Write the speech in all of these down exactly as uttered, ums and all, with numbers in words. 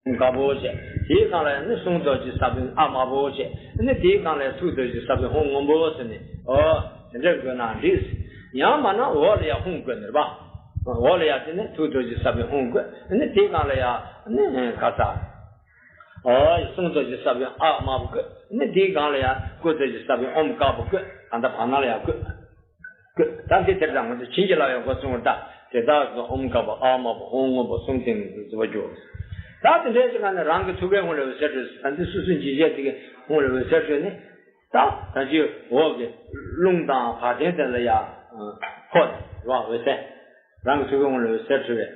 ཧཱུྃ་དཀར་པོ་བྱས། དེའི་སྒང་ལ་ཡང་ནི་གསུང་རྡོ་རྗེ་ས་བོན་ཨ་དམར་པོ་བྱས། ནི་དེའི་སྒང་ལ་ཡང་ཐུགས་རྡོ་རྗེ་ས་བོན་ཧཱུྃ་སྔོན་པོ་ཟེར་ནས། ཨོ། དེ་འདྲ་དགོས་ན་འགྲིག་ཡང་མིན་ན་འོག་ལ་ཡང་ཧཱུྃ་དགོས་ནི་རེད་པ། འོག་ལ་ཡང་དེ་ནི་ཐུགས་རྡོ་རྗེ་ས་བོན་ཧཱུྃ་དགོས། ནི་དེའི་སྒང་ལ་ཡང་ནི་ག་ས། ཨོ། གསུང་རྡོ་རྗེ་ས་བོན་ཨ་དམར་པོ་དགོས། ནི་དེའི་སྒང་ལ་ཡང་སྐུ་རྡོ་རྗེ་ས་བོན་ཨོཾ་དཀར་པོ་དགོས། ད་ལྟ་བར་སྣང་ལ་ཡང་དགོས། ད་འདི་དེར་དང་ང་ཚོ་བྱིན་གྱིས་བརླབས་པའི་སྒོ་གསུམ་པར་ད་དེ་དག་གི་ཨོཾ་དཀར་པོ་ཨ་དམར་པོ་ཧཱུྃ་སྔོན་པོ་གསུམ་སྟེང་ནས་བཟོ་བ་རྒྱུ། ད་དེ་འདྲའི་ཅིག་ག་ནས་རང་གི་ཐུགས་ཀའི་ཧཱུྃ་ལས་འོད་ཟེར་འཕྲོས། ད་འདི་སོ་སོའི་འཇིགས་བྱེད་དེ་གི་ཧཱུྃ་ལས་འོད་ཟེར་འཕྲོས་ནས། ད་ད་ཅི་འོག་གི་རླུང་དང་བ་དན་དེ་ལ་ཡ་ཕོག་ནས་རོ་འོད་ཟེར། རང་གི་ཐུགས་ཀའི་ཧཱུྃ་ལས་འོད་ཟེར་འཕྲོས་པའི་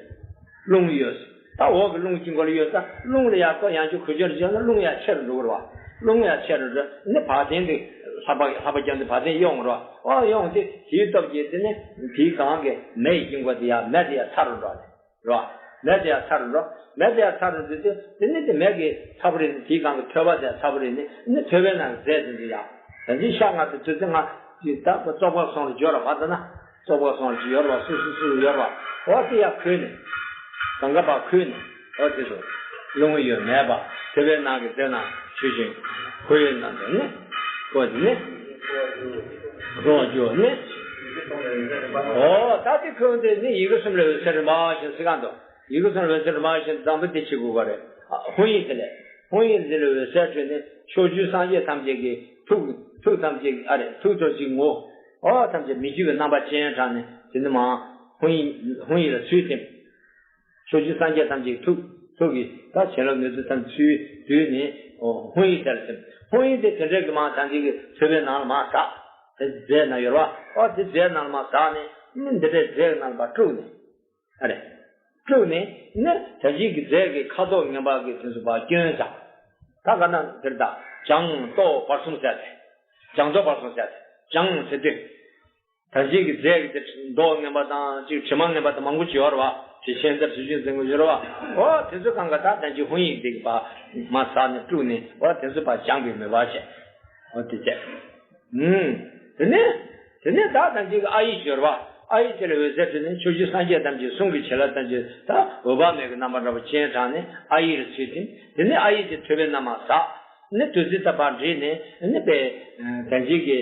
རླུང་ཡོད། ད་འོག་གི་རླུང་དཀྱིལ་འཁོར་ལ་ཡོད། ད་རླུང་ལ་ཡ་ཁོ་ཡང་ཅིག་གུ་ཅོར་བྱས་ན་རླུང་ཡ་ཆེ་རུ་འགྲོ་གི་རེད་བ། རླུང་ཡ་ཆེ་རུ་འགྲོ་ནི་བ་དན་དེ་ལྷགས་པ་ལྷགས་པ་རྒྱབ་ནས་བ་དན་གཡོ་འགྲོ། ཨོ་གཡོ་དེ་དེའི་སྟོབས་ཀྱིས་དེ་ནི་དེའི་སྒང་གི་མེ་ཡི་དཀྱིལ་འཁོར་དེ་ཡ་མེ་དེ་ཡ་ཚ་རུ་འགྲོ་ནི་རེད་བ། མེ་དེ་ཡ་ཚ་རུ་འགྲོ། མེ་དེ་ཡ་ཚ་རུ་འགྲོ་དུས་དེ་ནི་དེ་མེ་གི་ཚ་པོ་རེད་ནི། དེའི་སྒང་གི་ཐོད་པ་དེ་ཚ་པོ་རེད་ནི། ནི་ཐོད་པའི་ནང་གི་རྫས་དེ་ཚོ་ཡ་ད་ཅི་ཤ་ལྔ་དེ་དུས་ཚོད་ལྔ་ཅིག་ད་བཙོག་པ་སོང་ལ་འབྱོར་བ་ད་ན། བཙོག་པ་སོང་ཅིག་ཡོད་རེད་བ། སུ་སུ་སུ་ཡོད་རེད་བ། འོ་དེ་ཡ་ཁོལ་ནས། གང་ག་པ་ཁོལ་ནས། འོ་དེ་ཚོ་རླུང་ཡོད་མེད་པ། ཐོད་པའི་ནང་གི་རྫས་རྣམས་ཆུ་བཞིན་ཁོལ་ཡོད་ནང་དུ་ནི། འོ་དེ་ནི་རོ་རྒྱུ་ནི། འོ་ད་དེ་ཁོལ་དེ་ནི་ཡི་གེ་གསུམ་ལས་འོད་ཟེར་རིམ་པ་བཞིན་ཟེར་ག་འདུག་ཡི་གེ་གསུམ་ལས་འོད་ཟེར་རིམ་པ་བཞིན་དང་པོ་དེ་བྱེད་དགོས་པ་རེད། ཧཱུྃ་ཡིག་དེ་ལས། ཧཱུྃ་ཡིག་འདི་ལས་འོད་ཟེར་འཕྲོས་ནས་ཕྱོགས་བཅུའི་སངས་རྒྱས་ཐམས་ཅད་ཀྱི་ཐུགས། ཐུགས་ཐམས་ཅད་ཀྱི་ཨ་རེ་ཐུགས་རྡོ་རྗེའི་ངོ་བོ་ཐམས་ཅད་མི་བསྐྱོད་པའི་རྣམ་པ་ཅན་དྲངས་ནས་དེ་ནི་མ་ཧཱུྃ་ཡིག་ཧཱུྃ་ཡིག་ལ་ཚུལ་ཐིམ། ཕྱོགས་བཅུའི་སངས་རྒྱས་ཐམས་ཅད་ཀྱི་ཐུགས། ཐུགས་ཀྱི་ད་བྱིན་རླབས་ནུས་མཐུ་ཐམས་ཅད་ཚུལ་བསྡུས་ནས་ཧཱུྃ་ཡིག་དེ་ལ་ཐིམ། ཧཱུྃ་ཡིག་དེ་དེ་འདྲའི་གི་མ་ད་འདི་གི་ཐོད་པའི་ནང་ལ་མ་ཟགས། དེ་རྫས་ནང་ཡོད་རེད་བ། ཨོ་དེ་རྫས་ནང་ལ་མ་ཟགས་ནས་ནི་འདི་འདྲའི་རྫས་ནང་ལ་མ་དཀྲུགས་ནས། ཨ་རེ། དཀྲུགས་ནས་ནི་ད་ཅི་གི་རྫས་ཀྱི་ཁ་དོག་ངན་པ་གི་དེ་ཚོ་ཕར་སྐྱོན་སྦྱངས། ད་ག་ན་འདིར་ད་སྦྱང་ལྟོ་བར་གསུམ་ཟེར་ཏེ། སྦྱང་ལྟོ་བར་གསུམ་ཟེར་ཏེ། སྦྱང་ཟེར་དུས། ད་ཅི་གི་རྫས་ཀྱི་དེ་མདོག་ངན་པ་དང་ཅིག་དྲི་མ་ངན་པ་དང་མང་པོ་ཅིག་ཡོད་རེད་བ། དྲི་ཆེན་དང་དྲི་ཆུང་ཟེར་དགོས་ཡོད་རེད་བ། ཨོ་དེ་ཚོ་གང་ག་ད་ད་ཅི་ཧཱུྃ་ཡིག་དེ་གི་ཕར་མ་ཟགས་ནས་དཀྲུགས་ནས་ཨོ་དེ་ཚོ་ཕར་སྦྱངས་པའི་མོས་པ་བྱས། ཨོ་དེ་བྱས། ཨུམ། དེ་ནས། དེ་ནས་ད་ཐམས་ཅད་ཀྱི་ཨ་ཡིག་སྦྱོར་བ། ཨ་ཡིག་དེ་ལ་འོད་ཟེར་འཕྲོས་ནས་ཕྱོགས་བཅུའི་སངས་རྒྱས་ཐམས་ཅད་གསུང་གི་བྱིན་རླབས་ཐམས་ཅད་ད་འོད་དཔག་མེད་ཀྱི་རྣམ་པ་འདྲ་བ་ཅན་དྲངས་ནས་ཨ་ཡིག་ལ་ཚུལ་ཐིམ། དེ་ནས་ཨ་ཡིག་དེ་ཐོད་པའི་ནང་མ་ཟགས། ནི་བདུད་རྩི་ད་ཕར་བསྒྲིལ་ནས་ནི་པའི་ཐམས་ཅད་ཀྱི་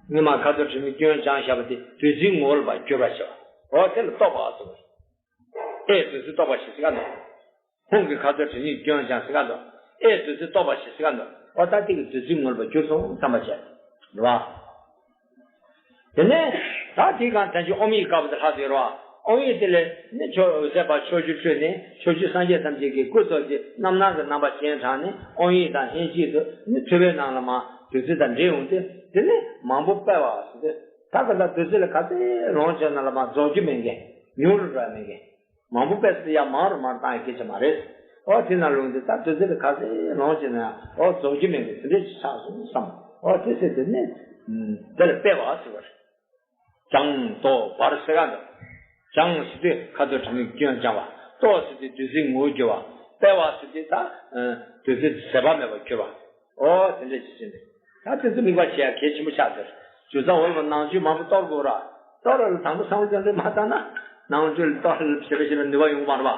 སྔོན་མ་ཁ་དོག་དྲི་མའི་སྐྱོན་སྦྱངས་བཞག་པ་དེ་བདུད་རྩིའི་ངོ་བོ་ལ་ཕར་བསྒྱུར་བ་བྱས་པ། འོ་དེ་ལ་རྟོག་པ་ཟེར་བ། ཨེ་བདུད་རྩི་རྟོག་པ་ཞེས་ཟེར་ག་འདུག་ཧཱུྃ་གི་ཁ་དོག་དྲི་མའི་སྐྱོན་སྦྱངས་ཟེར་ག་འདུག་ཨེ་བདུད་རྩི་རྟོག་པ་ཞེས་ཟེར་ག་འདུག་ཨོ་ད་དེ་གི་བདུད་རྩིའི་ངོ་བོར་གྱུར་སོང་བསམ་པ་བྱས། རེད་བ། དེ་ནས་ད་དེའི་སྒང་ཐམས་ཅད་ཨོཾ་ཡིག་དཀར་པོ་དེ་ལྷག་ཡོད་རེད་བ། ཨོཾ་ཡིག་དེ་ལས་ནི་ཕྱོགས་འོད་ཟེར་ཕར་ཕྱོགས་བཅུར་འཕྲོས་ནས་ཕྱོགས་བཅུའི་སངས་རྒྱས་ཐམས་ཅད་ཀྱི་སྐུ་རྡོ་རྗེ་རྣམ་སྣང་གི་རྣམ་པ་ཅན་དྲངས་ནས་ཨོཾ་ཡིག་དང་ལྷན་ཅིག་ཏུ་ནི་ཐོད་པའི་ནང་ལ་མ་བདུད་རྩི་དང་འདྲེས་འོང་སྟེ་དེ་ནི་མང་པོ་སྤེལ་བ་ཟེར་ཏེ། ད་ག་ད་བདུད་རྩི་ལ་ག་ཚོད་ལོངས་སྤྱོད་ན་ལ་མ་རྫོགས་རྒྱུ་མེད་མཁན། ཉུང་རུ་འགྲོ་ཡ་མེད་མཁན། མང་པོ་སྤེལ་ཚེ་ཡང་མང་རུ་མར་བཏང་ཡ་སྐད་ཆ་མ་རེད། ཨོ་དེ་ན་ལུང་འདི་ད་བདུད་རྩི་ལ་ག་ཚོད་ལོངས་སྤྱོད་ན་ཡང་ཨོ་རྫོགས་རྒྱུ་མེད་མཁན་དེ་འདྲ་ཞིག་ཆགས་སོང་བསམ། ཨོ་དེ་ཟེར་དུས་ནི། དེ་ལ་སྤེལ་བ་ཟེར་བ་རེད། སྦྱང་ལྟོ་བར་ཟེར་ག་འདུག་སྦྱང་ཟེར་དུས་ཁ་དོག་དྲི་མའི་སྐྱོན་སྦྱང་བ། ལྟོ་ཟེར་དུས་བདུད་རྩིའི་ངོ་བོར་གྱུར་པ། སྤེལ་བ་ཟེར་དུས་ད། བདུད་རྩི་ཟད་པ་མེད་པར་གྱུར་པ། ཨོ་དེ་འདྲ་ཞིག་ཟེར་ནས། ད་དེ་ཚོ་དམིགས་པ་བྱེད་ཡ་གལ་ཆེན་པོ་ཆགས་ཟེར། རྒྱུ་མཚན་འོ་ལ་ནང་ཆོས་མང་པོ་གཏོར་དགོས་ར། གཏོར་ར་ལ་དང་པོ་བསམ་བློ་བཅངས་ཏེ་མ་བཏང་ན། ནང་ཆོས་ལ་གཏོར་ར་ལ་བྱེད་པ་བྱེད་པའི་ནུས་པ་ཡོང་གི་མ་རེད་པ།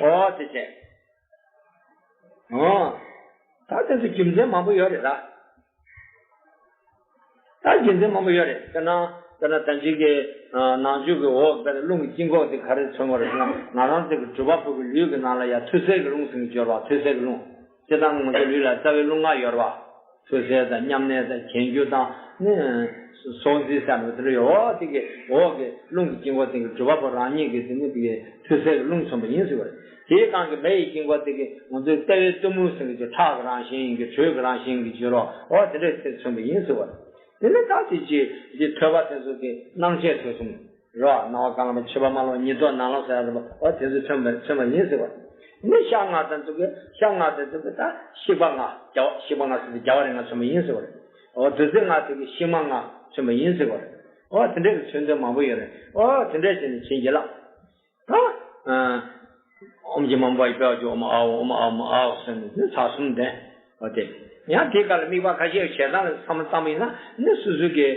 ཨོ་དེ་བྱས། ཨོ། ད་དེ་ཚོ་རྒྱུ་མཚན་མང་པོ་ཡོད་རེད་ད། ད་རྒྱུ་མཚན་མང་པོ་ཡོད་རེད། དཔེར་ན། དཔེར་ན་ད་ཅིག་གི་ནང་ཆོས་ཀྱི་འོག་དཔེར་ན་རླུང་གི་དཀྱིལ་འཁོར་དེ་ག་རེ་མཚོན་པ་རེད་ཟེར་ན། ང་རང་ཚོ་གི་སྒྲུབ་པ་པོ་གི་ལུས་ཀྱི་ནང་ལ་ཡ་ཐོད་རྩེ་གི་རླུང་ཟེར་གྱི་ཡོད་རེད་པ། ཐོད་རྩེ་གི་རླུང་། སྤྱིར་བཏང་ང་ཚོའི་ལུས་ལ་རྩ་བའི་རླུང་ལྔ་ཡོད་རེད་པ། ཐོད་རྩེ་དང་མཉམ་གནས་དང་གྱེན་རྒྱུ་དང་ནི། སྲོག་འཛིན་ཟེར་ནས་དེ་འདྲ་ཡོད། འོ་དེ་གི་འོག་གི་རླུང་གི་དཀྱིལ་འཁོར་སྟེང་གི་སྒྲུབ་པ་པོ་རང་ཉིད་ཀྱི་དེ་ནི་དེ་གི་ཐོད་རྩེ་གི་རླུང་མཚོན་པ་ཡིན་ཟེར་བ་རེད། དེའི་སྒང་གི་མེ་ཡི་དཀྱིལ་འཁོར་དེ་གི་ང་ཚོའི་ལྟེ་བའི་གཏུམ་མོ་ཟེར་གྱི་ཁྲག་གི་རང་བཞིན་ཡིན་གྱི། དྲོད་ཀྱི་རང་བཞིན་ཡིན་གྱི་ཡོད་རེད། འོ་དེ་འདྲ་ཞིག་མཚོན་པ་ཡིན་ཟེར་བ་རེད། དེ་ནི་ད་དེ་ཅི་འདི་ཐོད་པ་དེ་ཚོ་གི་སྣང་མཆེད་ཐོས་གསུམ། རེད་བ། སྣང་བ་གང་ལ་མཆེད་པ་མ་ལོག་ཉིས་ཐོབ་ནང་ལོགས་ཟེར་ཡ་རེད་པ། འོ་དེ་ཚོ་མཚོན་པ་མཚོན་པ་ཡིན་ཟེར་བ། ནི་ཤ་ལྔ་དང་དེ་གི་ཤ་ལྔ་དང་དེ་གི་ད་ཤིག་པ་ལྔ་རྒྱ་བ་ཤིག་པ་ལྔ་ཟེར་ཏེ་རྒྱ་བ་རིགས་ལྔ་མཚོན་པ་ཡིན་ཟེར་བ་རེད། འོ་བདུད་རྩི་ལྔ་དེ་གི་ཤིག་མ་ལྔ་མཚོན་པ་ཡིན་ཟེར་བ་རེད། འོ་དེ་འདྲའི་གི་མཚོན་དོན་མང་པོ་ཡོད་རེད། འོ་དེ་འདྲ་བྱས་ནས་བྱིན་གྱིས་བརླབས། ད། ཨོཾ་རྗེ་མ་འབར་བའི་དཔལ་གྱུར་ཨོཾ་ཨཱཿཧཱུྃ་ཨོཾ་ཨཱཿཧཱུྃ་ཨཱཿཧཱུྃ་ཟེར་ནས་དེ་ཚར་གསུམ་ལྡན། འོ་དེ། ཡང་དེའི་སྐབས་ལ་དམིགས་པ་ཁ་ཤས་བྱེད་སྟངས་ལ་བསམ་བློ་བཏང་བ་ཡིན་ན་ནི་སོ་སོ་གི་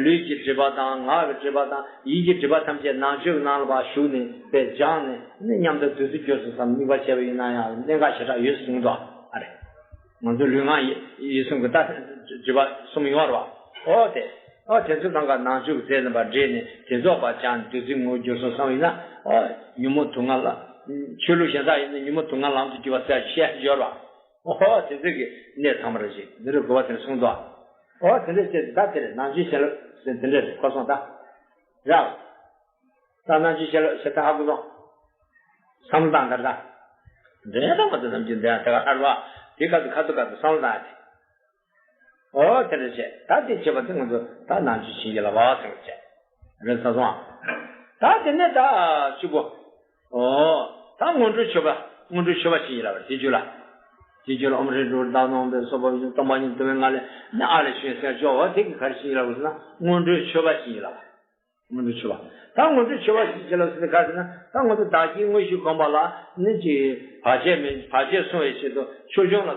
ལུས་ཀྱི་སྒྲིབ་པ་དང་ངག་གི་སྒྲིབ་པ་དང་ཡིད་ཀྱི་སྒྲིབ་པ་ཐམས་ཅད་ནང་ཆོས་ཀྱི་ནང་ལ་ཕར་ཞུགས་ནས་དཔེ་སྦྱངས་ནས་ནི་མཉམ་དུ་བདུད་རྩི་གྱུར་སོང་བསམ་དམིགས་པ་བྱས་པ་ཡིན་ན་ཡང་གནད་འགག་ཞེ་དྲག་ཡོད་གསུངས་འདུག་ཨ་རེ། ང་ཚོའི་ལུས་ངག་ཡིད་ཡིད་གསུམ་གྱི་ད་སྒྲིབ་པ་གསུམ་ཡོང་བ་རེད་བ། ཨོ་དེ། ཨོ་དེ་ཚོ་གང་ག་ནང་ཆོས་ཀྱི་རྫས་རྣམ་པར་འདྲེས་ནས་དེ་ཚོགས་པ་ཀྱང་བདུད་རྩི་ངོ་བོར་གྱུར་སོང་བསམ་ཡིན་ན། ཨོ་ཉོན་མོངས་དུག་ལྔ་ལ། ཆོས་ལུགས་གཞན་དག་ཡིན་ན་ཉོན་མོངས་དུག་ལྔ་ལམ་དུ་གྱུར་པ་ཟེར་བཤད་སྦྱོར་བ། ཨོ་དེ་ཚོ་གི་གནས་ཚང་མ་རེད་ཅེས་འདི་རུ་གོ་བ་དེར་གསུངས་འདུག་ཨོ་དེ་འདྲ་བྱས་ད་དེར་ནང་ཆོས་བྱིན་རླབས་ཟེར་དེ་འདྲ་རེད་གོ་སོང་ད། རེད། ད་ནང་ཆོས་བྱིན་རླབས་ཞེ་ད་ཧ་གོ་སོང་། བསམ་བློ་བཏང་དར་ད། འདྲེན་དང་མ་དུ་ནམ་རྒྱུན་འདྲེན་དེ་ག་ཨར་བ། དེ་ག་དུ་ཁ་ཐུག་ག་དུ་བསམ་བློ་བཏང་དེ། ཨོ་དེ་འདྲ་བྱས་ད་དེ་བྱེད་པ་དེ་ང་ཚོ་ད་ནང་ཆོས་བྱིན་གྱིས་བརླབས་པ་ཟེར་བ་བྱས། རེད་ས་སོང་ཨ། ད་དེ་ནས་ད་གཅིག་པོ། ཨོ། ད་སྔོན་འགྲོའི་མཆོད་པ། སྔོན་འགྲོའི་མཆོད་པ་བྱིན་གྱིས་བརླབས་པ་དེ་རྒྱུད་ལ། དེ་རྒྱུད་ལ་ཨོཾ་ཧྲཱིཿ་ཌཱུར་ཏ་ནོ་ཧོཾ་པའི་སོགས་པ་སྟོང་པ་ཉིད་སྟོང་པའི་ངང་ལས་ནི་ཨ་ལས་བྱུང་ཟེར་སྦྱོར་བ་དེ་གི་ག་རེ་བྱིན་གྱིས་བརླབས་པ་ཟེར་ན་སྔོན་འགྲོའི་མཆོད་པ་བྱིན་གྱིས་བརླབས་པ། སྔོན་འགྲོའི་མཆོད་པ། ད་སྔོན་འགྲོའི་མཆོད་པ་ཞིག་བྱེད་ལ་ཟེར་ཏེ་ག་ཟེར་ན་ད་ང་ཚོ་བདག་བསྐྱེད་དངོས་གཞི་བསྒོམ་པ་ལ་ནི་ཅིག་བར་ཆད་མེད་བར་ཆད་སྲུང་བའི་ཆེད་དུ་ཆོས་སྐྱོང་ལ་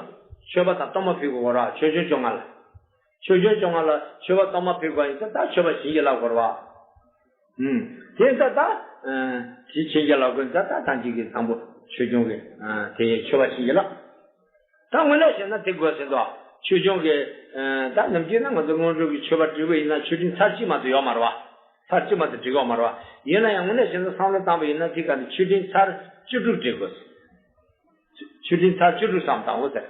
མཆོད་པ་དང་གཏོར་མ་ཕུལ་དགོས་ར། ཆོས་སྐྱོང་བཅོ་ལྔ་ལ། ཆོས་སྐྱོང་བཅོ་ལྔ་ལ་མཆོད་པ་གཏོར་མ་ཕུལ་དགོས་ཡིན་ཙང་ད་མཆོད་པ་བྱིན་གྱིས་བརླབས་དགོས་ར། ཨུམ། དེ་ད་ད་ཨ་དེ་བྱིན་གྱིས་བརླབས་དགོས་ད་ད་ཐམས་ཅད་ཀྱི་དང་པོ་ཆོས་སྐྱོང་གི་ཨ་དེ་མཆོད་པ་བྱིན་གྱིས་བརླབས། ད་དངོས་གནས་བྱས་ན་དེ་དགོས་ཟེར་འདུག་ཆོས་སྐྱོང་གི་ཨ་ད་ནམ་རྒྱུན་ན་ང་ཚོ་སྔོན་འགྲོ་གི་མཆོད་པ་སྒྲིག་པ་ཡིན་ན་མཆོད་སྤྲིན་ཚར་གཅིག་མ་གཏོགས་ཡོད་མ་རེད་བ། ཚར་གཅིག་མ་གཏོགས་སྒྲིག་ཡོད་མ་རེད་བ། ཡིན་ན་ཡང་དངོས་གནས་བྱས་ན་བསམ་བློ་བཏང་པ་ཡིན་ན་དེ་ག་ནས་མཆོད་སྤྲིན་ཚར་བཅུ་དྲུག་སྒྲིག་དགོས། མཆོད་སྤྲིན་ཚར་བཅུ་དྲུག་བསམ་བཏང་དགོས་ཟེར།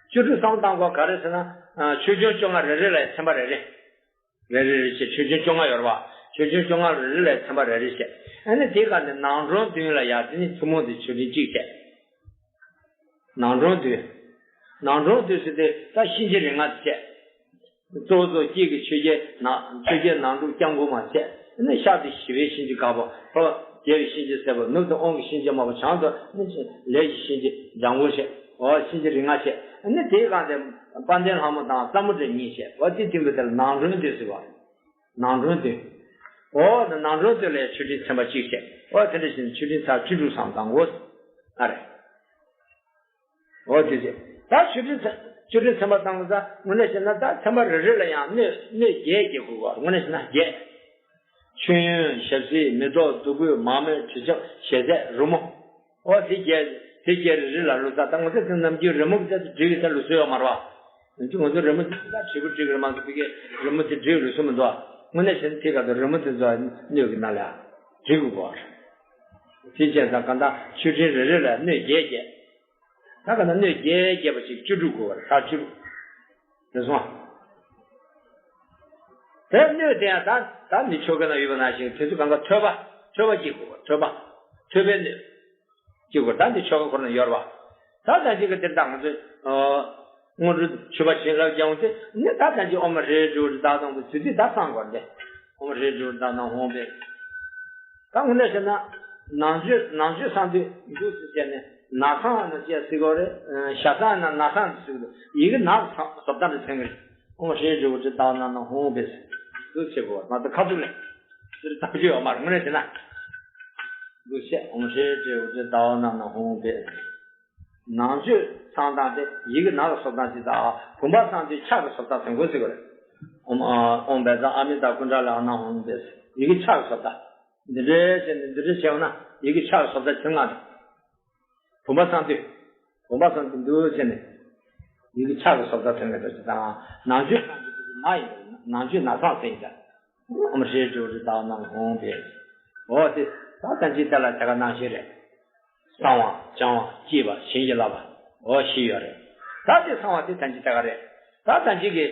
བཅུ་དྲུག་བསམ་བཏང་དགོས་ག་རེ་ཟེར་ན། ཨ་ཆོས་སྐྱོང་བཅོ་ལྔ་རེ་རེ་ལ་ཚན་པ་རེ་རེ། རེ་རེ་རེ་བྱས་ཆོས་སྐྱོང་བཅོ་ལྔ་ཡོད་རེད་བ། ཆོས་སྐྱོང་བཅོ་ལྔ་རེ་རེ་ལ་ཚན་པ་རེ་རེ་བྱས། ཨ་ནི་དེའི་སྒང་ནས་ནང་དྲོན་བདུན་ལ་ཡར་དེ་ནི་ཐུན་མོང་དུ་མཆོད་སྤྲིན་གཅིག་བྱས། ནང་དྲོན་བདུན། ནང་དྲོན་བདུན་ཟེར་ཏེ་ད་གཤིན་རྗེ་རིགས་ལྔ་བྱས། གཙོ་བོ་གཙོ་བོ་དཀྱིལ་གྱི་ཆོས་རྒྱལ་ནང་ཆོས་རྒྱལ་ནང་དྲུག་སྐྱབས་མགོན་མ་བྱས། ཨ་ནི་ཤར་དུ་ཞི་བའི་གཤིན་རྗེ་དཀར་པོ། ལྷོ་རྒྱལ་བའི་གཤིན་རྗེ་སེར་པོ། ནུབ་ཏུ་དབང་གི་གཤིན་རྗེ་དམར་པོ། བྱང་དུ་ནི་ལས་ཀྱི་གཤིན་རྗེ་ལྗང་གུ་བྱས། འོ་གཤིན་རྗེ་རིགས་ལྔ་བྱས། ཨ་ནི་དེའི་སྒང་དེ་དཔལ་ལྡན་ལྷ་མོ་དང་ཙ་མོ་སྒྲ་གཉིས་བྱས། འོ་དེ་མཐུན་པའི་དེ་ལ་ནང་དྲོན་བདུན་ཟེར་བ། ནང་དྲོན་བདུན། འོ་ན་ནང་དྲོན་བདུན་ལ་མཆོད་སྤྲིན་ཚན་པ་གཅིག་བྱས། འོ་དེ་འདྲ་བྱས་ནས་མཆོད་སྤྲིན་ཚར་བཅུ་དྲུག་བསམ་བཏང་དགོས། ཨ་རེ། འོ་དེ་བྱས། ད་མཆོད་སྤྲིན་ཚར་མཆོད་སྤྲིན་ཚན་པ་བཏང་ཙང་དངོས་གནས་བྱས་ན་ད་ཚན་པ་རེ་རེ་ལ་ཡང་སྣོད་སྣོད་བརྒྱད་བརྒྱབ་དགོས་པ། དངོས་གནས་བྱས་ན་བརྒྱད། མཆོད་ཡོན། ཞབས་བསིལ། མེ་ཏོག། བདུག་སྤོས། མར་མེ། དྲི་ཆབ། ཞལ་ཟས། རོལ་མོ། ཨོ་དེ་བརྒྱད་དེ་བརྒྱད་རེ་རེ་ལ་ལུས་ས། ད་ང་ཚོ་དེ་ནམ་རྒྱུན་རོལ་མོ་གི་ཚད་དུ་སྒྲིག་གི་ཚད་ལུས་སྲོལ་ཡོད་མ་རེད་བ། ང་ཚོ་རོལ་མོ་དེ་ད་དྲིལ་བུ་སྒྲིག་གི་རེད་མ་གཏོགས་ཕ་གིའི་རོལ་མོ་དེ་སྒྲིག་ལུས་སྲོལ་མི་འདུག་དངོས་གནས་བྱས་ན་དེ་ག་དུ་རོལ་མོ་དེ་ཚོ་སྣོད་ཀྱི་ནང་ལ་སྒྲིག་དགོས་པ་རེད། དེ་བྱས་ཙང་གང་ལྟར་མཆོད་སྤྲིན་རེ་རེ་ལ་སྣོད་བརྒྱད་བརྒྱད། ད་ག་ན་སྣོད་བརྒྱད་བརྒྱབ་པ་ཞིག་བཅུ་དྲུག་དགོས་པ་རེད། ཚར་བཅུ་དྲུག་རེད་སོང་། དེ་སྣོད་དེ་ཡང་ད་ད་ནི་ཆོ་ག་ན་ཡོད་པ་ནང་བཞིན་དེ་ཚོ་གང་ག་ཐོད་པ། ཐོད་པ་གཅིག་དགོས་པ། ཐོད་པ། ཐོད་པའི་སྣོད་གཅིག་དགོས། ད་འདི་ཆོ་ག་ཁོ་ན་ཡོད་རེད་བ། ད་ད་ཅིག་གི་དེར་ད་ང་ཚོས་སྔོན་འགྲོ་མཆོད་པ་བྱིན་རླབས་རྒྱག་འོང་དེ་ནི་ད་ད་ཅིག་ཨོཾ་ཧྲཱིཿ་ཧྲཱིཿ་ཧྲཱིཿ་བདག་དང་པོ་དེ་དུས་ད་བསམ་དགོས་འདི། ཨོཾ་ཧྲཱིཿ་ཧྲཱིཿ་བདག་ན་ཧཱུྃ་ཕཊ། ད་དངོས་གནས་བཤད་ན། ནང་མཆོད་ནང་མཆོད་གསང་འདུས་འདུག་ཟེར་བྱས་ནས་ན་སང་ན་ཅེས་ཟེར་གོ་རེད། ཞྭ་སང་ན་ན་སང་ཟེར་གོ་རེད། ཡི་གེ་ནག་བཟོ་སྟངས་རེ་མཚོན་གི་རེད། ཨོཾ་ཧྲཱིཿ་ཧྲཱིཿ་ཧཱུྃ་ཕཊ་བདག་ན་ན་ཧཱུྃ་ཕཊ་ཟེར་འདུག་ཟེར་གོ་མ་གཏོགས་ཁ་ཐུག་ལས་དེར་བཏང་རྒྱུ་ཡོད་མ་རེད། དངོས་གནས་བྱས་ན་འདུག་བཤད། ཨོཾ་ཧྲཱིཿ་ཧྲཱིཿ་ཧཱུྃ་ཕཊ་བདག་ན་ན་ཧཱུྃ་ཕཊ། ནང་མཆོད་གསང་སྟངས་དེ་ཡི་གེ་ནག་གི་བཟོ་སྟངས་ཅིག་དང་བུམ་པ་གསང་འདུས་ཕྱག་གི་བཟོ་སྟངས་མཚོན་གོ་ཟེར་གོ་རེད། ཨོཾ་ཨ་ཨོཾ་བཛྲ་ཨ་མི་ཏ་ཀུན་ཌ་ལི་ཨ་ན་ཧཱུྃ་ཕཊ། ཡི་གེ་ཕྱག་གི་བཟོ་ལྟ། འདི་འདྲའི་བྱས་ནས་འདི་འདྲའི་བྱས་ན་ཡི་གེ་ཕྱག་གི་བཟོ་ལྟ་ཆེ་ལྔ་དང་། བུམ་པ་གསང་འདུས། བུམ་པ་གསང་འདུས་འདུག་བྱས་ནས། ཡི་གེ་ཕྱག་གི་བཟོ་ལྟ་མཚོན་གི་འདུག་ཅེས་དང་། ནང་མཆོད་གསང་འདུས་ནག་ཡིན་པས་ནང་མཆོད་ནག་གསང་ཟེར་ཡིན་ད། ཨོཾ་ཧྲཱིཿ་ཧྲཱིཿ་ཧཱུྃ་ཕཊ་བདག་ན་ཧཱུྃ་ཕཊ། འོ་དེ་ད་ད་ཅི་ལྟ་ལ་དེ་ག་ནང་བཞིན་རེད། གསང་བ་བྱང་བ་བསྐྱེད་པ་བྱིན་གྱིས་བརླབས་པ། འོ་བཞི་ཡོད་རེད། ད་དེ་གསང་བ་དེ་ད་ཅི་ལྟ་ག་རེད། ད་ད་ཅི་གི་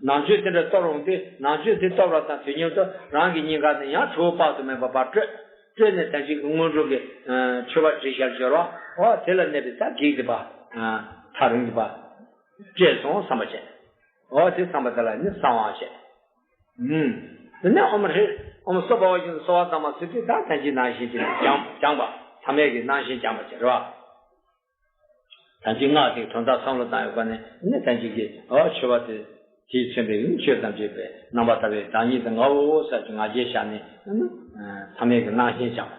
ནང་མཆོད་དེ་འདྲ་གཏོར་འོང་དུས་ནང་མཆོད་དེ་གཏོར་བ་དང་དུས་མཉམ་དུ་རང་གི་སྙིང་ག་ནས་ཡང་ཁྲོ་བོ་དཔག་ཏུ་མེད་པ་ཕར་སྤྲོས། སྤྲོས་ནས་ད་ཅི་གི་སྔོན་འགྲོ་གི་མཆོད་པ་བསྒྲིགས་བཞག་སྦྱོར་བ། འོ་དེ་ལ་གནས་པའི་ད་བགེགས་དེ་པ། ཐག་རིང་དེ་པ། བསྐྲད་སོང་བསམ་པ་བྱས། འོ་དེ་བསམ་པ་དེ་ལ་ནི་གསང་བ་བྱས། ཨུམ། དེ་ནས་ཨོཾ་ཧྲཱིཿ་ཨོཾ་སྭ་བྷཱ་ཝ་བཞིན་དུ་གསོལ་བ་བཏབ་པ་ཟེར་དུས་ད་ད་ཅི་ནང་བཞིན་དེ་ནས་སྦྱངས་སྦྱངས་པ། ཐ་མལ་གྱི་སྣང་ཞེན་སྦྱངས་པ་བྱས་རེད་བ། ད་ཅི་སྔགས་དེའི་དོན་དག་བསམ་བློ་བཏང་ཡོད་པ་ནི་ནི་ད་ཅི་གི་འོ་མཆོད་པ་དེ་དེས་མཚོན་པའི་ནི་ཆོས་ཐམས་ཅད་པའི་རྣམ་པར་དག་པའི་བདག་ཉིད་དུ་ངའོ་ཟེར་གྱི་ང་རྒྱལ་བཞག་ནས་ནི་ཐ་མལ་གྱི་སྣང་ཞེན་སྦྱངས་པ།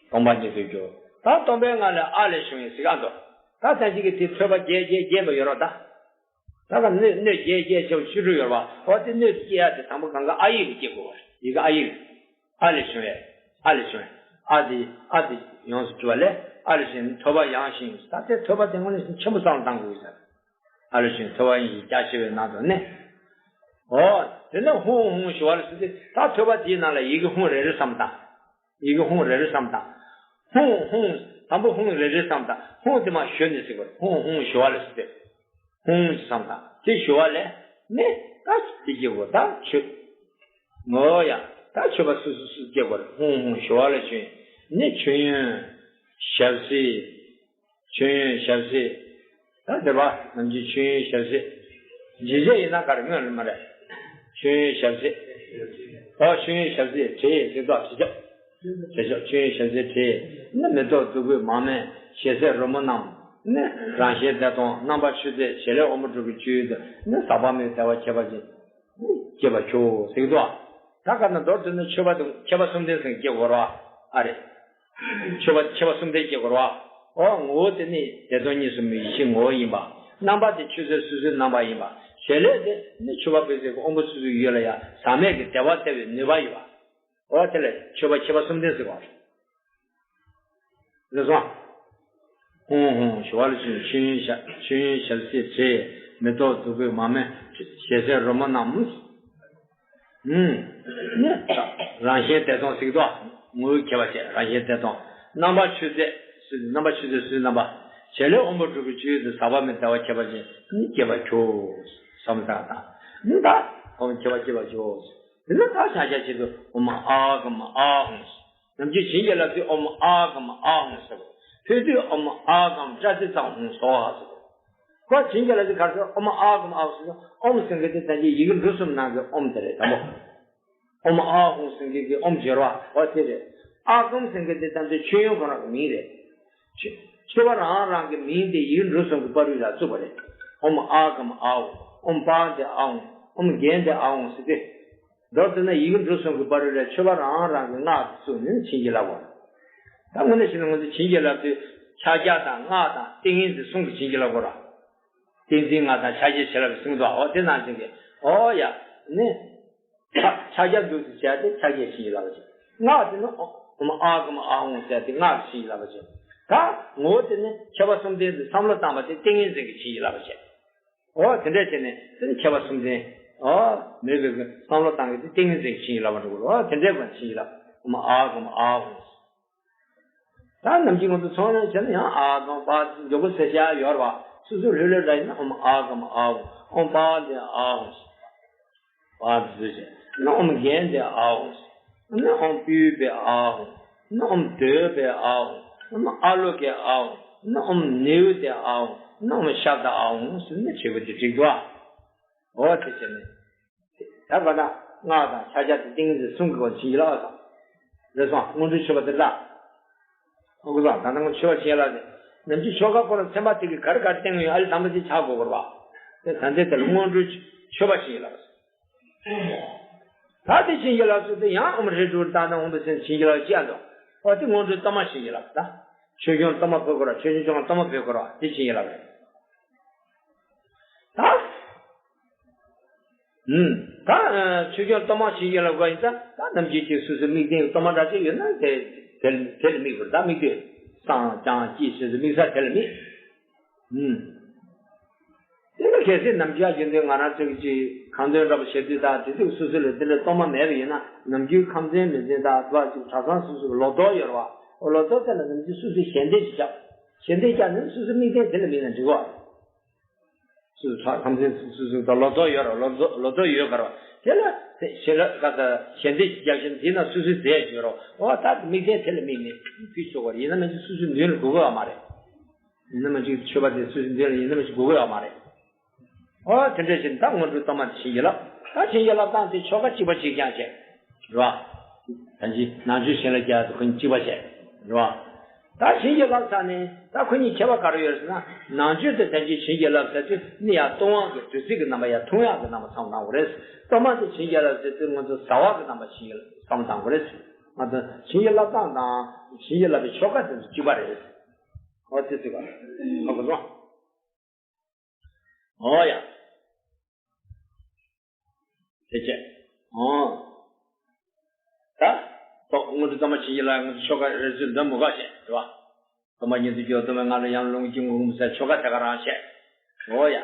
སྟོང་པ་ཉིད་དུ་གྱུར། ད་སྟོང་པའི་ངང་ལས་ཨ་ལས་བྱུང་བའི་གཟིགས་ཨ་འདུག་ད་ཐམས་ཅད་ཀྱི་དེ་ཐོས་པ་རྒྱས་རྒྱས་རྒྱས་པ་ཡོད་རོགས་ད། ད་ག་སྣོད་སྣོད་རྒྱས་རྒྱས་ཆེ་བ་བཅུ་དྲུག་ཡོད་རེད་བ། འོ་དེ་སྣོད་དེ་སྐྱེ་ཡ་དེ་དང་པོ་གང་ག་ཨ་ཡིག་ལ་སྐྱེ་དགོས་པ་རེད། ཡི་གེ་ཨ་ཡིག་ཨ་ལས་བྱུང་བས། ཨ་ལས་བྱུང་བས། ཨ་དེ་ཨ་དེ་ཡོངས་སུ་གྲུབ་པ་ལས་ཨ་ལས་བྱུང་ཐོས་པ་ཡངས་ཤིང་ད་ལྟའི་ཐོས་པ་དེ་དངོས་གནས་ཆེན་པོ་བསམ་བློ་བཏང་དགོས་ཀྱི་ཟེར། ཨ་ལས་བྱུང་ཐོས་པ་ཡངས་ཤིང་རྒྱ་ཆེ་བའི་ནང་དུ་གནས། འོ་དེ་ནས་ཧཱུྃ་ཧཱུྃ་ཞུ་བ་ལ་སོགས་ཏེ་ད་ཐོས་པ་དེའི་ནང་ལ་ཡི་གེ་ཧཱུྃ་རེ་རེ་བསམ་བཏང་། ཡི་གེ་ཧཱུྃ་རེ་རེ་བསམ་དང་། ཧཱུྃ་ཧཱུྃ་དང་པོ་ཧཱུྃ་རེ་རེ་བསམ་དང་། ཧཱུྃ་དེ་མ་ཞུ་ནས་ཟེར་བར་ཧཱུྃ་ཧཱུྃ་ཞུ་བ་ལ་ཟེར་ཏེ། ཧཱུྃ་བསམ་དང་དེ་ཞུ་བ་ལས་ནི་ད་དེ་སྐྱེ་དགོས་ད་ཆོས། ངོ་ཡ་ད་ཆོས་པ་སུ་སུ་སུ་སྐྱེ་དགོས་རེད། ཧཱུྃ་ཧཱུྃ་ཞུ་བ་ལ་ཆོས་ནི་མཆོད་ཡོན་ཞབས་བསིལ། མཆོད་ཡོན་ཞབས་བསིལ། ད་དེ་བ་ནམ་རྒྱུན་མཆོད་ཡོན་ཞབས་བསིལ། རྗེས་བྱེད་ཡིན་ན་ག་རེ་སྔོན་ལ་མ་རེད། མཆོད་ཡོན་ཞབས་བསིལ། ཨོ་མཆོད་ཡོན་ཞབས་བསིལ་བྲིས་ཟེར་དོ་བྲིས་ཆོག་བྲིས་ཆོག་མཆོད་ཡོན་ཞབས་བསིལ་བྲིས། ནི་མེ་ཏོག་བདུག་སྤོས་མར་མེ་ཞལ་ཟས་རོལ་མོ་རྣམས། ནི་རང་གཞན་བདེ་སྟོང་རྣམ་པར་ཆོས་མཛད་བྱེད་ལས་དབང་པོ་དྲུག་གི་སྤྱོད་ཡུལ་དུ་ནི་ཟག་པ་མེད་བདེ་བ་ཁྱད་པར་ཅན། སྐྱེ་བར་ཤོག་ཟེར་གྱི་འདུག་ད་ག་ན་མདོར་བསྡུས་ན་མཆོད་པ་དང་མཆོད་པ་གསུམ་ལྡན་ཟེར་སྐྱེ་དགོས་རེད་བ། ཨ་རེད། མཆོད་པ་མཆོད་པ་གསུམ་ལྡན་སྐྱེ་དགོས་རེད་བ། འོ་ངོ་བོ་དེ་ནི་བདེ་སྟོང་གཉིས་སུ་མེད་ཡེ་ཤེས་ངོ་བོ་ཡིན་པ། རྣམ་པ་དེ་ཆོས་ཟད་སོ་སོའི་རྣམ་པ་ཡིན་པ། བྱེད་ལས་དེ་ནི་མཆོད་པ་ཕུལ་སའི་དབང་པོ་སོ་སོའི་ཡུལ་ལ་ཡང་ཟག་མེད་ཀྱི་བདེ་བ་སྟེར་བའི་ནུས་པ་ཡོད་པ། འོ་དེ་ལས་མཆོད་པ་མཆོད་པ་གསུམ་ལྡན་ཟེར་བ་རེད། རེད་སོང་། ཧཱུྃ་ཧཱུྃ་ཞུ་བ་ལ་བྱིན་མཆོད་ཡོན་ཞབས་མཆོད་ཡོན་ཞབས་བསིལ་བྲིས། མེ་ཏོག་བདུག་སྤོས་མར་མེ་ཞལ་ཟས་རོལ་མོ་རྣམས། ཨུམ། ནི་རང་གཞན་བདེ་སྟོང་ཟེར་གྱི་འདུག་ངོ་བོ་ཁྱད་པར་ཅན་རང་གཞན་བདེ་སྟོང་། རྣམ་པ་ཆོས་ཟད་སོ་སོའི་རྣམ་པ་ཆོས་ཟད་སོ་སོའི་རྣམ་པ། བྱེད་ལས་དབང་པོ་དྲུག་གི་སྤྱོད་ཡུལ་དུ་ཟག་པ་མེད་བདེ་བ་ཁྱད་པར་ཅན་ནི་སྐྱེ་བར་གྱུར། བསམ་བློ་བཏང་དང་། ནི་ད་དབང་པོ་ཁྱད་པར་སྐྱེ་བར་གྱུར། དེ་ནི་ད་ཕྱག་རྒྱ་ཆེད་དུ་ཨོཾ་ཨཱཿཧཱུྃ་ཨཱཿཧཱུྃ། ནམ་རྒྱུན་བྱིན་གྱིས་བརླབས་དུས་ཨོཾ་ཨཱཿཧཱུྃ་ཨཱཿཧཱུྃ་ཟེར། ཕུལ་དུས་ཨོཾ་ཨཱཿཧཱུྃ་པྲ་ཙིཏྟ་ཧཱུྃ་སྭཱ་ཧཱ་ཟེར། ཁོ་བྱིན་གྱིས་བརླབས་དུས་ག་རེ་ཟེར་ཨོཾ་ཨཱཿཧཱུྃ་ཨཱཿཧཱུྃ་ཟེར། ཨོཾ་ཟེར་མཁན་དེ་ད་ཅི་ཡི་གེ་འབྲུ་གསུམ་ནང་གི་ཨོཾ་དེ་རེད་དང་པོ། ཨོཾ་ཨཱཿཧཱུྃ་ཟེར་མཁན་གྱི་ཨོཾ་སྦྱོར་བ་འོ་དེ་རེད། ཨཱཿཧཱུྃ་ཟེར་མཁན་དེ་ད་ལྟའི་མཆོད་ཡོན་ཁོ་རང་གི་མིང་རེད། མཆོད་མཆོད་པ་རང་རང་གི་མིང་དེ་ཡི་གེ་འབྲུ་གསུམ་གྱི་བར་དུ་ལ་བཙུགས་པ་རེད། ཨོཾ་ཨཱཿཧཱུྃ་ཨཱཿཧཱུྃ། ཨོཾ་པཱདྱ་ཨཱཿཧཱུྃ། ཨོཾ་གནྡྷེ་ཨཱཿཧཱུྃ་ཟེར་ཏེ། མདོར་བསྡུ་ན་ཡི་གེ་འབྲུ་གསུམ་གྱི་བར་དུ་ལ་མཆོད་པ་རང་རང་གི་སྔགས་སུ་བཙུགས་ནས་བྱིན་གྱིས་བརླབ་པ། ད་དངོས་གནས་བྱས་ན་ང་ཚོ་བྱིན་གྱིས་བརླབ་དུས་ཕྱག་རྒྱ་དང་སྔགས་དང་ཏིང་ངེ་འཛིན་གསུམ་གྱིས་བྱིན་གྱིས་བརླབ་དགོས་ར། ཏིང་འཛིན་སྔགས་དང་ཕྱག་རྒྱ་བྱིན་རླབས་ཀྱིས་གསུངས་འདུག་འོ་དེ་ནང་བཞིན་གྱི་འོ་ཡ། ནི། ཕྱག་ཕྱག་རྒྱ་འདུག་ཅེས་བྱས་ཏེ་ཕྱག་རྒྱས་བྱིན་གྱིས་བརླབ་པ་བྱས། སྔགས་དེ་ནི་ཨོཾ་ཨཱཿཧཱུྃ་ཨཱཿཧཱུྃ་ཟེར་ཏེ་སྔགས་ཀྱིས་བྱིན་གྱིས་བརླབ་པ་བྱས། ད་ངོ་བོ་དེ་ནི་མཆོད་པ་གསུམ་ལྡན་དུ་བསམ་བློ་བཏང་བ་དེ་ཏིང་ངེ་འཛིན་གྱིས་བྱིན་གྱིས་བརླབ་པ་བྱས། འོ་དེ་འདྲ་བྱས་ནས་དེ་ནི་མཆོད་པ་གསུམ་ལྡན། འོ་མོས་པའི་བསམ་བློ་བཏང་གི་དེ་ཏིང་ངེ་འཛིན་གྱིས་བྱིན་གྱིས་བརླབ་པ་འགྲོ་དགོས། འོ་དེ་འདྲའི་སྒོ་ནས་བྱིན་གྱིས་བརླབ། ཨོཾ་ཨཱཿཧཱུྃ་ཨཱཿཧཱུྃ། ད་ནམ་རྒྱུན་ང་ཚོ་ཚོང་ལས་བྱས་ན་ཡང་ཨཱཿཧཱུྃ་པཱ་མགྱོགས་པོ་ཟེར་བྱ་ཡོད་རེད་བ། སོ་སོ་ལྷོད་ལྷོད་འདྲ་ཡིན་ན་ཨོཾ་ཨཱཿཧཱུྃ་ཨཱཿཧཱུྃ། ཨོཾ་པཱདྱ་ཨཱཿཧཱུྃ། པཱདྱ་ཟེར་བྱས་ན་ཨོཾ་གནྡྷེ་ཨཱཿཧཱུྃ། ན་ཨོཾ་པུཥྤེ་ཨཱཿཧཱུྃ། ན་ཨོཾ་དྷཱུ་པེ་ཨཱཿཧཱུྃ། ན་ཨཱ་ལོ་ཀེ་ཨཱཿཧཱུྃ། ན་ཨོཾ་ནཻ་ཝི་དྱ་ཨཱཿཧཱུྃ། ན་ཨོཾ་ཤབྡ་ཨཱཿཧཱུྃ་ཟེར་ནས་བྲིས་པ་དེ་འགྲིག་འདུག་ཨ། འོ་དེ་བྱས་ནས། ད་ག་ན་སྔགས་དང་ཕྱག་རྒྱ་དང་ཏིང་ངེ་འཛིན་གསུམ་གྱི་སྒོ་ནས་བྱིན་གྱིས་བརླབས་སོང་། རེད་སོང་སྔོན་འགྲོའི་མཆོད་པ་དེ་ལ། ཨོ་གོ་སོང་ད་ལྟ་ང་མཆོད་པ་བྱིན་གྱིས་བརླབས་ཏེ། ནམ་རྒྱུན་ཆོ་ག་ཁོ་ན་ཚན་པ་དེ་གི་ག་རེ་ག་རེ་བསྟན་ཡོད་ཨ་ལས་དང་པོ་དེ་ཆགས་དགོས་པ་རེད་བ། དེ་ད་ལྟའི་དེ་ལ་སྔོན་འགྲོའི་མཆོད་པ་བྱིན་གྱིས་བརླབས་སོང་། ད་དེ་བྱིན་གྱིས་བརླབས་སོང་དེ་ཡང་ཨོཾ་རེ་དྲུག་ཏ་ན་ཨོཾ་བི་སེ་བྱིན་གྱིས་བརླབས་ཅི་ཡང་འདུག་འོ་དེ་སྔོན་འགྲོའི་གཏོར་མ་བྱིན་གྱིས་བརླབས་ད། ཆོས་སྐྱོང་གཏོར་མ་ཕུལ་དགོས་ར་ཆོས་སྐྱོང་གཏོར་མ་ཕུལ་དགོས་ར་དེ་བྱིན་གྱིས་བརླབས་རེད། ད། ད་ཆོས་སྐྱོང་གཏོར་མ་བྱིན་གྱིས་བརླབ་དགོས་ཡིན་ཙང་ད་ནམ་རྒྱུན་གྱི་སོ་སོའི་དམིགས་རྟེན་གྱི་གཏོར་མ་འདྲ་ཅིག་ཡོད་ན་དེ་དེ་དེ་ལ་དམིགས་དགོས་རེད་ད་དམིགས་དུས་བསང་ལྕང་སྐྱེས་སོ་སོའི་དམིགས་ས་དེ་ལ་དམིགས། དེ་ལ་གལ་སྲིད་ནམ་རྒྱུན་རྒྱུན་དུ་ང་རང་ཚོའི་ཀྱི་ཁང་ཚན་འདྲ་པོ་བྱེད་དུས་ད་དེ་དུས་སོ་སོ་ལ་དེ་ལ་གཏོར་མ་མེད་པ་ཡིན་ན་ནམ་རྒྱུན་ཁང་ཚན་མི་ཚན་ད་དུ་བ་ཅིག་གྲྭ་ཚང་སོ་སོའི་ལོ་ཏོག་ཡོད་རེད་བ། ལོ་ཏོག་དེ་ལ་ནམ་རྒྱུན་སོ་སོའི་ཞལ་འདེབས་ཅིག་བརྒྱབ། ཞལ་འདེབས་བརྒྱབ་ནས་སོ་སོའི་དམིགས་རྟེན་དེ་ལ་དམིགས་ན་འགྲིག་གོ། སུ་ཁམས་ཚན་སུ་སུ་དང་ལོ་ཏོག་ཡོད་ར་ལོ་ཏོག་ལོ་ཏོག་ཡོད་ག་ར་དེ་ལ་ཞལ་ལ་ག་ས་ཞལ་འདེབས་རྒྱབ་བཞིན་འདི་ན་སུ་སུ་རྫས་ཡོད་རོ་ཨོ་ད་དམིགས་རྟེན་དེ་ལ་དམིགས་ནས་ཕུལ་ཆོག་ག་ར་ཡིན་ན་མ་གཅིག་སུ་སུ་ནུས་ལ་དགོས་གི་ཡོད་མ་རེད། ཡིན་ན་མ་གཅིག་མཆོད་པ་དེ་སུ་སུ་ནུས་ལ་ཡིན་ན་མ་གཅིག་དགོས་གི་ཡོད་མ་རེད། ཨོ་དེ་འདྲ་བཞིན་ད་སྔོན་འགྲོའི་གཏོར་མ་དེ་བྱིན་གྱིས་བརླབས་ད་བྱིན་གྱིས་བརླབས་སྟངས་དེ་ཆོ་ག་གཅིག་པ་གཅིག་རྐྱང་བྱས་རེད་བ། ད་ཅི་ནང་ཆོས་གཞན་ལ་རྒྱག་ཡ་དེ་ཁོ་གཉིས་གཅིག་པ་བྱས་རེད་བ། ད་བྱིན་གྱིས་བརླབས་ཚར་ནས་ད་ཁོ་གཉིས་ཁྱད་པར་ག་རེ་ཡོད་ཟེར་ན་ནང་ཆོས་དེ་ཐམས་ཅད་བྱིན་གྱིས་བརླབས་ཚར་དུས་ནི་ཡང་གཏོང་བ་གི་བདུད་རྩི་གི་རྣམ་པ་ཡང་འཐུང་ཡག་གི་རྣམ་པ་ཚང་བཏང་དགོས་རེད། གཏོར་མ་དེ་བྱིན་གྱིས་བརླབས་ཚར་དུས་ང་ཚོ་བཟའ་བ་གི་རྣམ་པ་བྱིན་གྱིས་བསམ་བཏང་དགོས་རེད། ང་ཚོ་བྱིན་གྱིས་བརླབས་སྟངས་དང་བྱིན་གྱིས་བརླབས་པའི་ཆོ་ག་དེ་ཚོ་གཅིག་པ་རེད། ཨོ་དེ་ཚིག་པ། ཧ་གོ་སོང་། ཨོ་ཡ། དེ་བྱས། ཨོ། ད། ཏོ་དངོས་གྲུབ་སྟོང་པ་བྱིན་གྱིས་བརླབས། ང་ཚོ་ཆོ་ག་རེ་ཚོས་འདོན་མི་དགོས་བྱས་རེད་བ། སྟོང་པ་ཉིད་དུ་གྱུར། སྟོང་པའི་ངང་ལས་ཡར་ལོངས་སྐུ་མགོན་པོ་ཟེར་ཆོ་ག་དེ་ག་རང་བྱས། ཨོ་ཡ།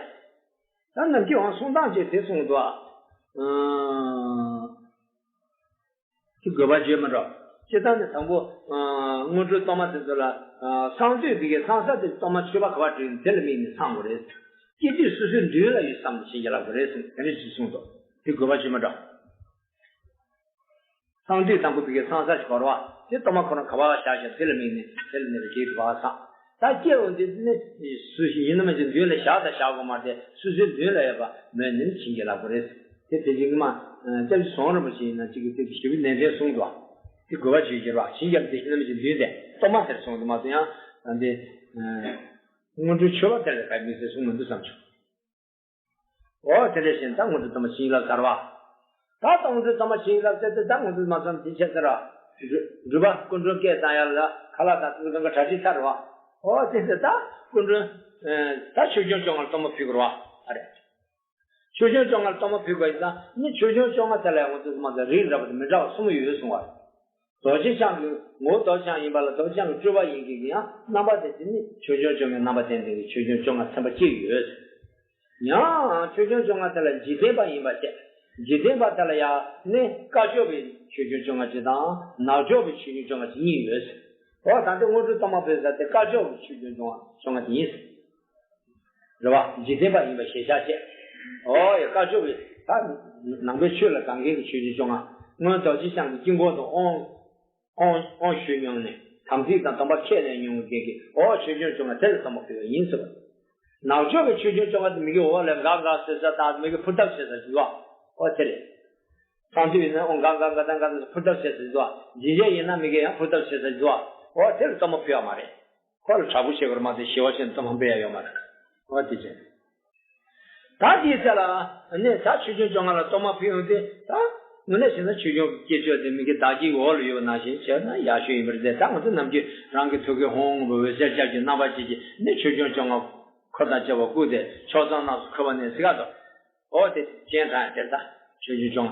ད་ནམ་རྒྱུན་ཡང་གསུང་སྟངས་ཅིག་དེ་གསུངས་འདུག་ཨ། ཨང་། དེ་དགོས་པ་བརྗོད་མི་འགྲོ། སྤྱིར་བཏང་ནི་དང་པོ། ཨ། དངོས་གྲུབ་སྟོང་པ་དེ་ཚོ་ལ། ཨ། གསང་འདུས་དེ་གའི་གསང་ས་དེ་སྟོང་པ་མཆོད་པ་ག་པར་བྲིས་ནས་དེ་ལ་དམིགས་ནས་གསང་དགོས་རེད། སྐྱེ་དུས་སོ་སོའི་མདུན་ལ་ཡོད་བསམ་ནས་བྱིན་གྱིས་བརླབ་དགོས་རེད་ཟེར་ནས་དེ་འདྲ་ཞིག་གསུངས་འདུག་དེ་དགོས་པ་བརྗོད་མི་འགྲོ། གསང་འདུས་དང་པོ་དེ་གའི་གསང་ས་ཞིག་གོ་རེད་བ། དེ་སྟོང་པ་ཁོ་རང་ག་པར་བཞག་བཞག་དེ་ལ་དམིགས་ནས་དེ་ལ་གནས་པའི་གེགས་དྲི་བ་སངས། ད་སྐྱེ་བོ་འདི་ནི་སུ་ཞིག་ཡིན་ན་མ་ཞིག་མདུན་ལ་བཞག་དང་བཞག་དགོས་མ་རེད། སོ་སོའི་མདུན་ལ་ཡོད་པ་མོས་ནས་བྱིན་གྱིས་བརླབ་དགོས་རེད། དེ་དེ་བཞིན་གྱི་མ། སྐྱབས་རྗེ་ཟམ་གདོང་རིན་པོ་ཆེ་ཡིན་ན་གཅིག་གིས་དེ་ཞེ་པོའི་ནན་ཏན་གསུངས་འདུག་དེ་དགོས་པ་བརྗོད་ཀྱི་རེད་བ། བྱིན་གྱིས་བརླབས་དེ་ཡིན་ན་མ་ཞིག་མདུན་དེ་སྟོང་པ་དེར་གསུངས་འདུག་མ་གཏོགས་ཡང་། ད་འདི། དངོས་གྲུབ་མཆོད་པ་དེ་ལ་ག་དམིགས་བསལ་གསུངས་མི་འདུག་བསམ་བྱུང་། ཨོ་དེ་འདྲ་བཞིན་ད་དངོས་གྲུབ་སྟོང་པ་བྱིན་གྱིས་བརླབས་ཚར་བ། ད་དངོས་གྲུབ་སྟོང་པ་བྱིན་གྱིས་བརླབས་ཚར་ཏེ་ད་དངོས་གྲུབ་མ་ཚང་དེ་བྱས་ཚར་བ། སྒྲུབ་པ་སྐུ་མགྲོན་སྐད་བཏང་ཡ་ལ་ཁ་ལག་དང་ཐུགས་དམ་གྱི་གྲ་སྒྲིག་ཚར་བ། ཨོ་དེ་ཚེ་ད་སྐུ་མགྲོན། ད་ཆོས་སྐྱོང་བཅོ་ལྔ་ལ་གཏོར་མ་ཕུལ་དགོས་རེད་བ། ཨ་རེ། ཆོས་སྐྱོང་བཅོ་ལྔ་ལ་གཏོར་མ་ཕུལ་དགོས་ཡིན་ཙང་ནི་ཆོས་སྐྱོང་བཅོ་ལྔ་དེ་ལ་ཡང་དངོས་གྲུབ་མ་ཚང་རིགས་འདྲ་པོ་དང་མི་འདྲ་བ་གསུམ་ཡོད་གསུང་བ་རེད། རྡོ་རྗེ་འཆང་གི་ངོ་བོ་རྡོ་རྗེ་འཆང་ཡིན་པ་ལ་རྡོ་རྗེ་འཆང་གི་སྤྲུལ་པ་ཡིན་གྱི་ཡང་རྣམ་པ་དེ་དེ་ནི་ཆོས་སྐྱོང་བཅོ་ལྔའི་རྣམ་པ་ལྡན་ལྡན་གྱི་ཆོས་སྐྱོང་བཅོ་ལྔ་ཚན་པ་གཅིག་ཡོད། ཡང་ཆོས་སྐྱོང་བཅོ་ལྔ་དེ་ལ་འཇིག་རྟེན་པ་ཡིན་པ་བྱས། འཇིག་རྟེན་པ་དེ་ལ་ཡང་ནི་དཀར་ཕྱོགས་པའི་ཆོས་སྐྱོང་བཅོ་ལྔ་གཅིག་དང་ནག་ཕྱོགས་པའི་ཆོས་སྐྱོང་བཅོ་ལྔ་གཅིག་གཉིས་ཡོད། འོ་ད་ལྟ་དངོས་གྲུབ་སྟོང་པ་ཕུལ་ས་དེ་དཀར་ཕྱོགས་པའི་ཆོས་སྐྱོང་བཅོ་ལྔ་བཅོ་ལྔ་དེ་ཡིན། རེད་བ། འཇིག་རྟེན་པ་ཡིན་པ་ཞེས་བྱ་བྱས། ཨོ་ཡ་དཀར་ཕྱོགས་པའི་ད་ནང་པའི་ཆོས་ལ་དགའ་མཁན་གྱི་ཆོས་སྐྱོང་བཅོ་ལྔ། སྔོན་རྡོ་རྗེ་འཆང་གི་དཀྱིལ་འཁོར་དུ་དབང་། དབང་དབང་ཞུས་མྱོང་ནས་དམ་ཚིག་དང་སྡོམ་པ་ཁས་ལེན་མྱོང་མཁན་གྱི་ཨོ་ཆོས་སྐྱོང་བཅོ་ལྔ་དེ་ལ་སྡོམ་པ་ཕུལ་བ་ཡིན་ཟེར་བ། ནག་ཕྱོགས་ཀྱི་ཆོས་སྐྱོང་བཅོ་ལྔ་དེ་མི་གི་འོག་ལ་འགའ་འགའ་ཟེར་ས་དང་མི་གི་ཕུར་ཐབས་བྱེད་ས་ཞིག་ཡོད། ཨོ་དེ་རེད། གསང་འདུས་ཡིན་ན་ཨོ་འགའ་འགའ་འགའ་དང་འགའ་དང་ཕུར་ཐབས་བྱེད་ས་ཞིག་འདུག་འཇིགས་བྱེད་ཡིན་ན་མི་གི་ཡང་ཕུར་ཐབས་བྱེད་ས་ཞིག་འདུག་ཨོ་དེ་ལ་སྡོམ་པ་ཕུལ་བ་མ་རེད། ཁོ་ལ་དྲག་པོ་བྱེད་དགོས་རེད་མ་གཏོགས་ཞི་བ་བྱས་ནས་སྡོམ་པ་འབེབས་ཡ་ཡོད་མ་རེད། ཨོ་དེ་བྱས། ད་དེའི་ཚེ་ལ་ནི་ད་ཆོས་སྐྱོང་བཅོ་ལྔ་ལ་གཏོར་མ་ཕུལ་ཡོང་དུས་ད་དངོས་གནས་བྱས་ན་ཆོས་སྐྱོང་གི་སྐྱེ་མཆོག་དེ་མི་གི་བདག་བསྐྱེད་འོག་ལ་ཡོད་པ་ནང་བཞིན་བྱས་ན་ཡག་ཤོས་ཡིན་པ་རེད་དེ། ད་ང་ཚོ་ནམ་རྒྱུན་རང་གི་ཐུགས་ཀའི་ཧཱུྃ་བོ་འོད་ཟེར་ལྕགས་ཀྱུའི་རྣམ་པ་ཅན་གྱི་ནི་ཆོས་སྐྱོང་བཅོ་ལྔ་འཁོར་དང་བཅས་པ་བསྐུལ་ཏེ་ཕྱོགས་མཚམས་རྣམས་སུ་འཁོད་པ་ནི་ཟེར་ག་དོ། ཨོ་དེ་སྤྱན་དྲངས་དེར་ད་ཆོས་སྐྱོང་བཅོ་ལྔ།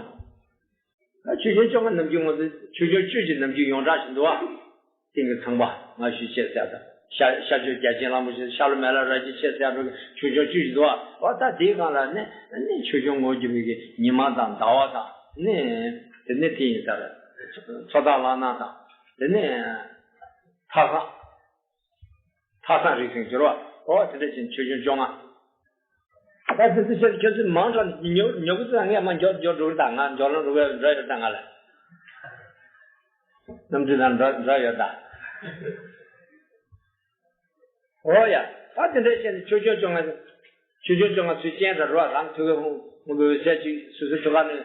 ད་ཆོས་སྐྱོང་བཅོ་ལྔ་ནམ་རྒྱུན་ང་ཚོ་ཆོས་སྐྱོང་བཅུ་ཞིག་ནམ་རྒྱུན་ཡོངས་གྲགས་ཤིག་འདུག་ཨ། སྟེང་གི་ཚངས་པ་མངའ་གཞུག་ཅེས་ཟེར་དང་ཤར་ཤར་ཕྱོགས་རྒྱལ་ཆེན་གླང་པོ་ཆེ་ཤར་ལྷོ་མི་ལ་ར་རྒྱ་ཅེས་ཟེར་བའི་ཆོས་སྐྱོང་བཅུ་ཞིག་འདུག་ཨ། འོ་ད་དེའི་སྒང་ལ་ནི་ནི་ཆོས་སྐྱོང་ངོ་བརྒྱུད་པའི་ཉི་མ་དང་ཟླ་བ་དང་ནི་དེ་ནི་དེ་ཡིན་ས་རེད། མཚོ་བདག་གླང་ནག་དང་དེ་ནི་ཐག་སང་ཐག་སང་རིགས་ཟིན་གྱུར་བ། འོ་དེ་འདྲ་ཞིག་ཆོས་སྐྱོང་བཅོ་ལྔ། ད་དེ་ཚོ་ཁྱེད་ཁྱེད་ཚོས་མང་དྲགས་ཉོ་ཉོ་གི་ཚོ་ངས་མ་འཇོག་འཇོག་འགྲོ་གི་ད་ང་འཇོག་ལམ་འགྲོ་གི་འགྲོ་ཡོད་ད་ང་ལ། གནམ་གྲུ་དང་འགྲོ་འགྲོ་ཡོད་ད། འོ་ཡ། ད་དེ་འདྲ་བྱས་ནས་ཆོས་སྐྱོང་བཅོ་ལྔ། ཆོས་སྐྱོང་བཅོ་ལྔ་ཚུལ་ཅན་དང་རོ་རང་ཐུགས་ཀའི་ཧཱུྃ་སྔོན་པོའི་འོད་ཟེར་གཅིག་སོ་སོའི་ཐུགས་ཀ་ནས་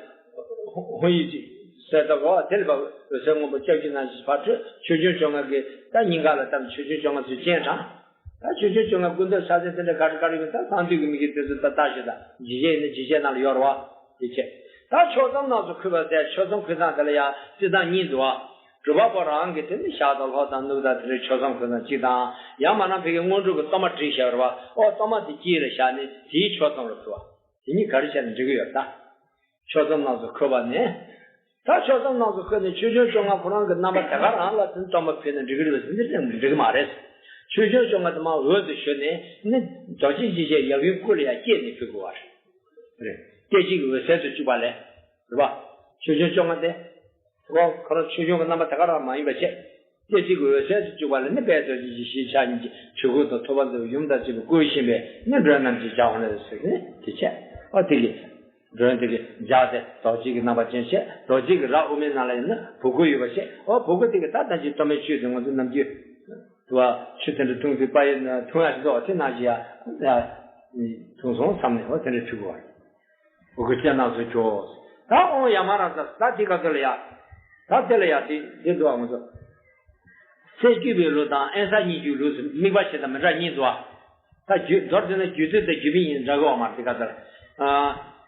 ཧཱུྃ་ཡིག་གཅིག་གསལ་བཏབ་གོ་དེ་ལ་བབ་འོད་ཟེར་སྔོན་པོ་ལྕགས་ཀྱུ་ནང་བཞིན་ཕར་འཕྲོས་ཆོས་སྐྱོང་བཅོ་ལྔ་གི་ད་སྙིང་ག་ལ་བཏབ་ནས་ཆོས་སྐྱོང་བཅོ་ལྔ་ཚུལ་ཅན་དྲངས། ད་ཆོས་སྐྱོང་བཅོ་ལྔ་སྐུ་མདོག་ཕྱག་མཚན་དེ་འདྲ་ག་རེ་ག་རེ་ཡོད་ད་སང་དུས་ཀྱི་མི་གི་དེ་ཚོ་ད་ལྟ་ཞིག་ད་འཇིགས་བྱེད་ཡིན་ན་འཇིགས་བྱེད་ནང་ལ་ཡོད་རེད་བ། དེ་བྱས། ད་ཕྱོགས་མཚམས་རྣམས་སུ་འཁོད་པ་ཟེར་ཕྱོགས་མཚམས་འཁོད་སྟངས་དེ་ལ་ཡང་བརྩི་སྟངས་གཉིས་འདུག་བ། སྒྲུབ་པ་པོ་རང་གིས་དེ་ནི་ཞབས་དང་ལྷོ་དང་ནུབ་དང་དེ་འདྲའི་ཕྱོགས་མཚམས་འཁོད་སྟངས་གཅིག་དང་ཡང་མིན་ན་ཕ་གིའི་དངོས་གྲུབ་ཀྱི་གཏོར་མ་བྲིས་བཞག་རེད་བ། ཨོ་གཏོར་མ་དེ་དཀྱིལ་ལ་བཞག་ནས་དེའི་ཕྱོགས་མཚམས་ལ་འཁོད་པ། དེ་གཉིས་ག་རེ་བྱས་ན་འགྲིག་གི་ཡོད་ད། ཕྱོགས་མཚམས་རྣམས་སུ་འཁོད་པ་ནི། ད་ཕྱོགས་མཚམས་རྣམས་སུ་འཁོད་ནས་ཆོས་སྐྱོང་བཅོ་ལྔ་ཁོ་རང་གི་རྣམ་པ་དེ་ག་རང་ལ་དེ་གཏོར་མ་ཕུལ་ནས་འགྲིག་གི་རེད་པས་ཟེར་ན་འགྲིག་གི་མ་རེད། ཆོས་སྐྱོང་བཅོ་ལྔ་དེ་མར་འོད་དུ་ཞུ་ནས་ནི་རྡོ་རྗེ་འཇིགས་བྱེད་ཡབ་ཡུམ་སྐུ་ལ་ཡང་བསྐྱེད་ནས་ཕུལ་དགོས་པ་རེད། རེད། སྐད་ཅིག་གི་འོད་གསལ་དུ་བཅུག་པ་ལས། རེད་པ། ཆོས་སྐྱོང་བཅོ་ལྔ་དེ། ཁོ་ཁོ་རང་ཆོས་སྐྱོང་གི་རྣམ་པ་དེ་ག་རང་མ་ཡིན་པ་བྱས། སྐད་ཅིག་གི་འོད་གསལ་དུ་བཅུག་པ་ལ་ནི་དཔལ་རྡོ་རྗེ་འཇིགས་བྱེད་ཕྱག་གཉིས་ཀྱིས་གྲུལ་བུམ་དང་ཐུབ་པ་མཛད་པའི་ཡུམ་དང་བཅས་པས་བསྐུལ་བཞིན་པས་ནི་མགྲོན་རྣམས་ཀྱིས་བྱ་འོང་ལ་ཟེར་ནས་དེ་བྱས། ཨོ་དེ་གི། མགྲོན་དེ་གི་ལྗགས་དེ་རྡོ་རྗེ་གི་རྣམ་པ་ཅན་བྱས། རྡོ་རྗེ་གི་རྭ་དབུ་མའི་ནང་ལ་ཡིན་ན་བུ་གུ་ཡོད་པ་བྱས། ཨོ་བུ་གུ་དེ་གི་ད་ལྟ་ཅིག་གཏོར་མའི་ཆུ་དེ་ང་ཚོ་ནམ་རྒྱུན། དུ་བ་ཆུ་དེ་འདྲ་འཐུང་དུས་པ་ཡིན་ན་འཐུང་ཡ་ཞིག་འདུག་དེ་ནང་བཞིན་ཡ། འཐུང་སོང་བསམ་ནས་ཨོ་དེ་འདྲ་ཆུ་གུ་བ། བུ་གུ་སྤྱན་རྣམས་སུ་འཁྱོག་ད་ཨོ་ཡ་མ་ར་ཛ་ད་དེ་ག་ཚོད་ལ་ཡ། ད་དེ་ལ་ཡ་དེ་དེ་འདུག་ཨ་ང་ཚོ། ཚེ་བརྒྱུད་པའི་ལུགས་དང་དབེན་ས་གཉིས་བརྒྱུད་ལུགས་སུ་དམིགས་པ་ཞེ་དྲག་མི་འདྲ་གཉིས་འདུག་ཨ། ད་རྒྱུད་མདོར་བསྡུས་ན་རྒྱུད་སྟོད་དང་རྒྱུད་སྨད་གཉིས་འདྲ་གི་ཡོད་མ་རེད་དེ་ག་ཚོད་ལ།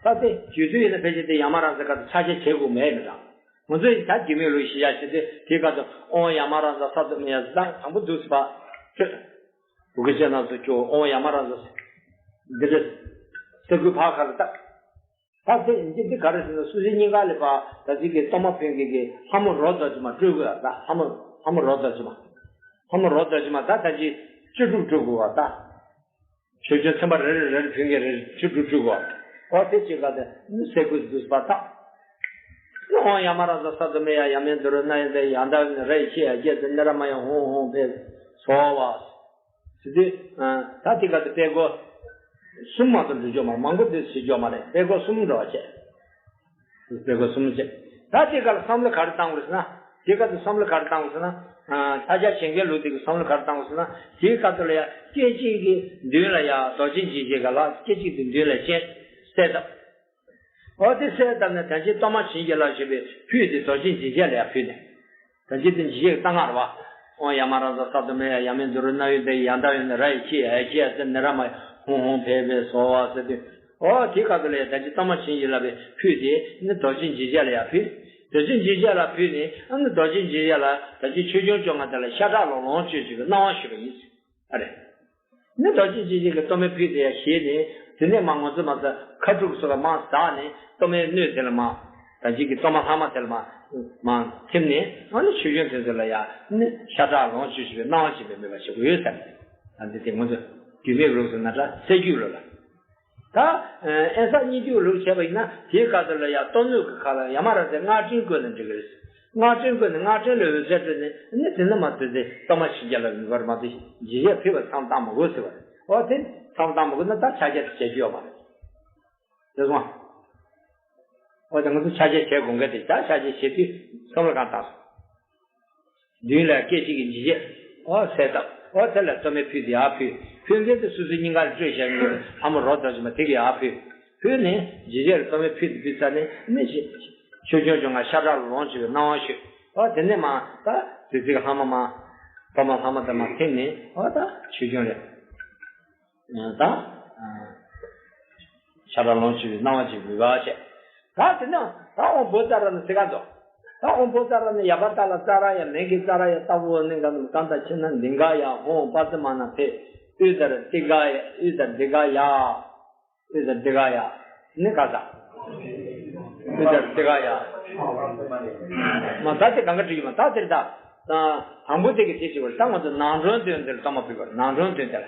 ད་དེ་རྒྱུད་སྟོད་ཡིན་ན་ཕལ་ཆེར་དེ་ཡ་མ་ར་ཛ་ག་ཚོད་ཆ་ཤས་བྱེད་དགོས་མེད་མི་འདྲ། ང་ཚོས་ད་རྒྱུད་སྨད་ལུགས་ཤེས་བྱ་ཞེས་ཏེ་དེ་ག་ཚོད་ཨོ་ཡ་མ་ར་ཛ་ས་ཏུ་མི་ཡ་ཟ་དང་པོ་འདུག་སེ་བ། བུ་གུ་ཅན་ན་སུ་ཁྱོ་ཨོ་ཡ་མ་ར་ཟ་སི་འདི་རེད། སེ་གུ་ཕ་ཁ་རེ་ད། ད་དེ་འདི་འདི་ག་རེ་ཟེར་ན་སུ་སི་སྙིང་ག་ལས་པ་ད་ཅི་གི་གཏོར་མ་ཕུལ་གི་གི་ལྷ་མོ་རོ་ད་ཅི་མ་སྤྲུལ་དགོས་ད། ལྷ་མོ་ལྷ་མོ་རོ་ད་ཅི་མ་ལྷ་མོ་རོ་ད་ཅི་མ་ད་ད་ཅི་བཅུ་དྲུག་སྤྲུལ་དགོས་བ་ད། ཆོས་སྐྱོང་ཚན་པ་རེ་རེ་རེ་རེ་ཕུལ་གི་རེ་བཅུ་དྲུག་སྤྲུལ་དགོས་བ། ཨོ་དེ་ཅི་ག་དེ་སེ་གུ་འདུས་པ་ད། ཨོ་ཡ་མ་ར་ཟ་ས་དུ་མེ་ཡ་ཡ་མེ་དུ་རུ་ན་ཡ་དེ་ཡ་འདའ་ནི་རེ་ཤི་ཡ་རྒྱ་དེ་ནི་ར་མ་ཡ་ཧོང་ཧོང་ཕེ་སོ་བ། དེ་དུས་ད་དེ་ག་དུ་དཔེ་སྒོ་གསུམ་མ་གཏོགས་འགྲོ་རྒྱུ་མ་མང་པོ་དེ་ཟེར་རྒྱུ་མ་རེད། དཔེ་སྒོ་གསུམ་འགྲོ་བ་བྱས། དཔེ་སྒོ་གསུམ་བྱས། ད་དེ་ག་ལ་བསམ་བློ་ག་རེ་བཏང་དགོས་ཟེར་ན། དེ་ག་དུ་བསམ་བློ་ག་རེ་བཏང་དགོས་ཟེར་ན། ཕྱག་རྒྱ་བྱེད་མཁན་ལུགས་དེ་གི་བསམ་བློ་ག་རེ་བཏང་དགོས་ཟེར་ན། དེའི་སྐབས་དུ་ལ་ཡ་སྐད་ཅིག་གི་མདུན་ལ་ཡ་རྡོ་རྗེ་འཇིགས་བྱེད་ག་ལ་སྐད་ཅིག་གི་མདུན་ལ་སྤྱན་གསལ་བཏབ། འོ་དེ་གསལ་བཏབ་ནས་ད་ཅི་གཏོར་མ་བྱིན་གྱིས་བརླབས་ཞེས་པའི་ཕུད་དེ་རྡོ་རྗེ་འཇིགས་བྱེད་ལ་ཡང་ཕུལ་ནས། ད་ཅི་དེ་འཇིགས་བྱེད་ཀྱི་གསང་སྔགས་རེད་བ། ཨོ་ཡ་མ་ར་ཟ་ས་དུ་མེ་ཡ་ཡ་མེ་དུ་རུ་ན་ཡུ་དེ་ཡ་འདའ་ཡུ་ནི་ར་ཡི་ཁྱི་ཡ་ཡ་ཁྱི་ཡ་ཟེར་ནི་ར་མ་ཧོང་ཧོང་ཕེ་ཕེ་སོ་བ་ཟེར་དུས། ཨོ་དེ་ག་དུ་ལ་ཡ་ད་ཅི་གཏོར་མ་བྱིན་གྱིས་བརླབས་པའི་ཕུད་དེ་ནི་རྡོ་རྗེ་འཇིགས་བྱེད་ལ་ཡང་ཕུལ། རྡོ་རྗེ་འཇིགས་བྱེད་ལ་ཕུལ་ནས་ཨ་ནི་རྡོ་རྗེ་འཇིགས་བྱེད་ལ་ད་ཅི་ཆོས་སྐྱོང་བཅོ་ལྔ་དེ་ལ་ཤ་ཁྲག་ལོངས་ལོངས་སྤྱོད་བྱེད་པའི་གནང་བ་ཞུས་པ་ཡིན། ཨ་རེ། ནི་རྡོ་རྗེ་འཇིགས་བྱེད་ཀྱི་གཏོར་མའི་ཕུད་དེ་ཡང་བཞེས་ནས་དེ་ནས་མ་ངོ་ཚ་མ་ཚ་ཁ་དྲུག་སོགས་ལ་མ་ཟགས་ནས་གཏོར་མའི་སྣོད་དེ་ལ་མ། ད་ཅིག་གི་གཏོར་མ་ལྷག་མ་དེ་ལ་མ། མ་ཐིམ་ནས་ཨ་ནི་ཆོས་སྐྱོང་དེ་ཚོ་ལ་ཡང་ནི་ཤ་ཁྲག་ལོངས་སྤྱོད་བྱེད་པའི་གནང་བ་བྱེད་པའི་མོས་པ་བྱེད་དགོས་ཡོད་ཟེར། ད་འདི་དེ་ངོ་ཚ་རྒྱུད་སྨད་ལུགས་སུ་ན་ད་གསེར་རྒྱུད་ལོ་ལ། ད། ཨེ་ས་གཉིས་རྒྱུད་ལུགས་བྱས་པ་ཡིན་ན་དེའི་སྐབས་དེ་ལ་ཡང་གཏོར་སྣོད་ཀྱི་ཁ་ལ་ཡ་མ་ར་ཟའི་སྔགས་ཕྲེང་བཀོད་ན་འགྲིག་གི་རེད། སྔགས་ཕྲེང་བཀོད་ནས་སྔགས་ཕྲེང་ལ་འོད་ཟེར་སྤྲོས་ནས་ནི་དེ་ནི་མ་དེ་ཚེ་གཏོར་མ་བྱིན་གྱིས་བརླབས་ཡིན་པར་མ་དེ་འཇིགས་བྱེད་ཕུལ་བ་མཚམས་བཏང་མ་དགོས་ཟེར་བ་རེད། འོ་དེ་མཚམས་བཏང་མ་དགོས་ན་ད་ཕྱག་རྒྱ་དེ་བྱེད་རྒྱུ་ཡོད་མ་རེད། དེ་སོང་། འོ་དེ་ང་ཚོ་ཕྱག་རྒྱ་བྱེད་དགོས་མཁན་དེ་ད་ཕྱག་རྒྱ་བྱེད་དུས་བསམ་བློ་གང་བཏང་སོང་། མདུན་ལ་སྐད་ཅིག་གིས་འཇིགས་བྱེད། འོ་གསལ་བཏབ། འོ་དེ་ལ་གཏོར་མའི་ཕུད་དེ་ཡར་ཕུལ། ཕུལ་མཁན་དེ་སོ་སོའི་སྙིང་གར་སྤྲོད་བཞག་ནས་ལྷ་མོ་རོ་ད་ཅི་མ་དེ་གི་ཡར་ཕུལ། ཕུལ་ནས་འཇིགས་བྱེད་ལ་གཏོར་མའི་ཕུད་དེ་ཕུལ་ཚར་ནས་ནི་ཞེས། ཆོས་སྐྱོང་བཅོ་ལྔ་ཤ་ཁྲག་ལོངས་སྤྱོད་པའི་གནང་བ་ཞུས། འོ་དེ་ནས་མ་ད་དེ་ཚིག་ལྷ་མོ་མ། གཏོར་མ་ལྷ་མོ་དེ་མ་ཐིམ་ནས་འོ་ད་ཆོས་སྐྱོང་རེད། ད། ཤ་ཁྲག་ལོངས་སྤྱོད་པའི་གནང་བ་ཅིག་མི་དགའ་བྱས། ད་དེ་ནས་ད་ཨོཾ་བྷུ་ཙ་ར་ན་ཟེར་ག་འདུག་ད་ཨོཾ་བྷུ་ཙ་ར་ན་ཡ་བ་ཏ་ལ་ཙ་ར་ཡ་མེ་གི་ཙ་ར་ཡ་ཏ་བུ་ནི་ག་ནུ་ཀ་ད་ཆི་ན་འདི་ག་ཡ་ཧོང་པ་ཙི་མ་ན་ཕེ་ཨུ་ཙ་ར་ཏི་ག་ཡ་ཨུ་ཙ་ར་ཏི་ག་ཡ་ཨུ་ཙ་ར་ཏི་ག་ཡ་ནི་ག་ས་ཨུ་ཙ་ར་ཏི་ག་ཡ་མ་ད་དེ་གང་ག་བྲིས་ཡོད་མ་ད་དེར་ད་དང་པོ་དེ་གི་དེ་ཅི་བར་ད་ང་ཚོ་ནང་དོན་དོན་དེར་གཏོང་མ་ཕུལ་བར་ནང་དོན་དོན་དེར།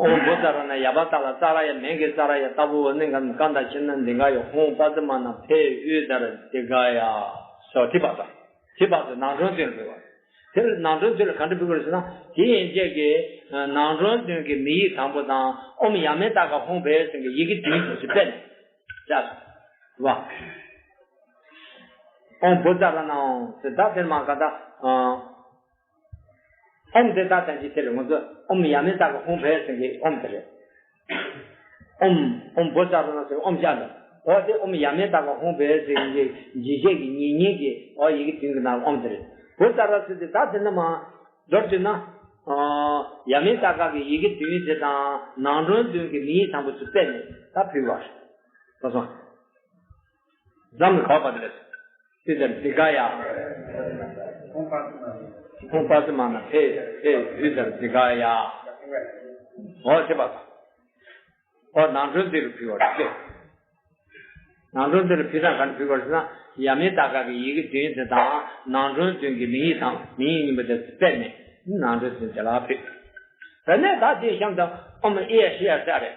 ཨོཾ་བྷུ་ཙ་ར་ན་ཡ་བ་ཏ་ལ་ཙ་ར་ཡ་མེ་གི་ཙ་ར་ཡ་ཏ་བུ་ནི་ག་ནི་ཀ་ད་ཆི་ན་འདི་ག་ཡ་ཧོང་པ་ཙི་མ་ན་ཕེ་ཨུ་ཙ་ར་ཏི་ག་ཡ། སོ་དེ་བར་དུ། དེ་བར་དུ་ནང་དོན་དོན་ལ་ཕུལ་བ། དེ་ལ་ནང་དོན་དོན་ལ་ག་འདྲ་ཕུལ་དགོས་ཟེར་ན་དེ་ཡན་ཆད་ཀྱི་ནང་དོན་དོན་གྱི་མིང་ཡིག་དང་པོ་དང་ཨོཾ་ཡ་མེ་ཏ་ཀ་ཧོང་བེ་ཟེར་གྱི་ཡི་གེ་བདུན་དུ་སྤེལ་ནས་བྱ་བ། ཨོཾ་བྷུ་ཙ་ར་ནའོ་ཟེར་ད་དེར་མ་ག་ད། ཨོཾ་དེ་ད་ལྟ་ཅི་དེ་རེད་ང་ཚོ་ཨོཾ་ཡ་མེ་ཏ་ཀ་ཧོང་བེ་ཟེར་གྱི་ཨོཾ་དེ་རེད། ཨོཾ་ཨོཾ་བྷུ་ཙ་ར་ན་ཟེར་ཨོཾ་ཅག་ནི་འོ་དེ་ཨོཾ་ཡ་མེ་ཏ་ཀ་ཧོང་བེ་ཟེར་གྱི་འཇིགས་བྱེད་ཀྱི་ཉེ་ཉེ་གི་འོ་ཡི་གེ་བདུན་གྱི་ནང་ཨོཾ་དེ་རེད། བྷུ་ཙ་ར་ཟེར་དེ་ད་དེ་ནི་མ་མདོར་བསྡུས་ན། ཡ་མེ་ཏ་ཀ་གི་ཡི་གེ་བདུན་དེ་དང་ནང་དོན་བདུན་གྱི་མིང་ཡིག་དང་པོ་ཚུར་སྤེལ་ནས་ད་ཕུལ་བ་རེད། ད་སོང་། ཛམ་གི་གོ་བ་དེ་རེད། ཨུ་ཙར་དི་ག་ཡ། ཁོང་པ་སི་མ་ན་ཕེ་ཕེ་ཨུ་ཙར་དི་ག་ཡ། འོ་ཞེས་པ། འོ་ནང་དོན་འདི་རུ་ཕུལ་བ་རེད། ནང་དོན་འདི་རུ་ཕུལ་སྟངས་ག་འདྲ་ཕུལ་བ་རེད་ཟེར་ན། ཡ་མེ་ཏ་ཀ་གི་ཡི་གེ་བདུན་དེ་དང་ནང་དོན་བདུན་གྱི་མིང་ཡིག་དང་མིང་ཡིག་གཉིས་པོ་དེ་སྤེལ་ནས་ནང་དོན་བདུན་དེ་ལ་ཕུལ། དེ་ནས་ད་དེའི་གཤམ་དུ་ཨོཾ་ཨེ་ཧྲི་ཡ་ཟེར་རེད།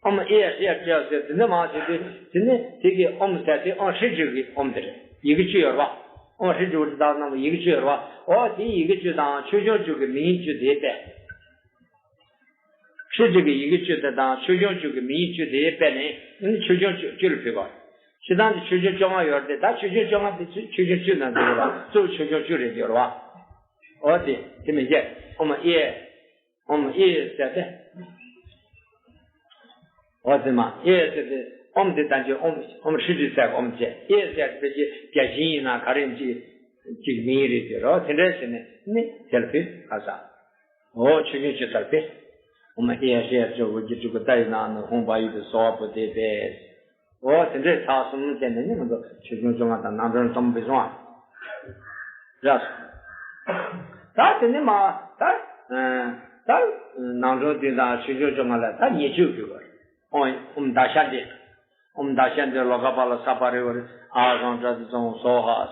ཨོཾ་ཨེ་ཧྲི་ཡ་ཟེར་ཟེར་དེ་ནས་མ་ཟེར་དུས་དེ་ནས་དེ་གི་ཨོཾ་ཟེར་དེ་ཨོཾ་ཧྲི་ཀྲི་གི་ཨོཾ་དེ་རེད། ཡི་གེ་བཅུ་ཡོད་རེད་བ། ཨོཾ་ཧྲི་ཀྲི་ཝུ་ཏི་དང་ནང་ཡི་གེ་བཅུ་ཡོད་རེད་བ། ཨོ་དེའི་ཡི་གེ་བཅུ་དང་ཆོས་སྐྱོང་བཅུ་གི་མིང་བཅུ་དེ་སྤེལ། ཧྲི་ཀྲི་གི་ཡི་གེ་བཅུ་དེ་དང་ཆོས་སྐྱོང་བཅུ་གི་མིང་བཅུ་དེ་སྤེལ་ནས་ཆོས་སྐྱོང་བཅུ་བཅུ་ལ་ཕུལ་བ། སྤྱིར་བཏང་དེ་ཆོས་སྐྱོང་བཅོ་ལྔ་ཡོད་རེད་དེ་ད་ཆོས་སྐྱོང་བཅོ་ལྔ་དེ་ཆོས་སྐྱོང་བཅུ་ནང་འདུས་ཡོད་རེད་བ། གཙོ་བོ་ཆོས་སྐྱོང་བཅུ་རེད་འདུས་ཡོད་རེད་བ། ཨོ་དེ་དེ་མིན་བྱས་ཨོཾ་ཨེ། ཨོཾ་ཨེ་ཟེར་ཏེ། འོ་དེ་མ་ཨེ་ཟེར་ཏེ་ཨོཾ་དེ་ད་ཅི་ཨོཾ་ཨོཾ་ཧྲི་ཀྲི་ཟེར་ཨོཾ་ཟེར་ཨེ་ཟེར་ཏེ་ཅི་བརྒྱ་བྱིན་ཡིན་ན་ག་རེ་ཅི་ཅིག་མིང་རེད་དེ་རོ་དེ་འདྲ་ཟེར་ནས་ནི་དེ་ལ་ཕུལ་ག་ས། འོ་ཆོས་སྐྱོང་བཅུ་ལྟར་ཏེ། ཨོཾ་ཨེ་ཧྲི་ཡ་ཅོ་བོ་གི་ཏྲི་ཀུ་ཏ་ཡི་ནང་ནས་ཧཱུྃ་བ་ཡུ་དེ་སོ་བ་པོ་དེ་པས། འོ་དེ་འདྲའི་ཚར་གསུམ་བྱས་ནས་ནི་ང་ཚོ་ཆོས་སྐྱོང་བཅོ་ལྔ་དང་ནང་དོན་གཏོང་བུ་སོང་ཨ། ར་སོང་། ད་དེ་ནི་མ་ད་ ད་ནང་དྲུང་བདུན་དང་ཆོས་སྐྱོང་བཅོ་ལྔ་ལ་ད་ཉེར་སྤྱོད་ཕུལ་བར། ཨོཾ་ཨོཾ་བཛྲ་ཤཱནྟི། ཨོཾ་བཛྲ་ཤཱནྟི་ལོ་ཀ་པཱ་ལ་ས་པ་རི་ཝཱ་རེ་ཨཱ་གྷཾ་པྲ་ཏཱིཙྪ་ཧཱུྃ་སྭཱ་ཧཱ།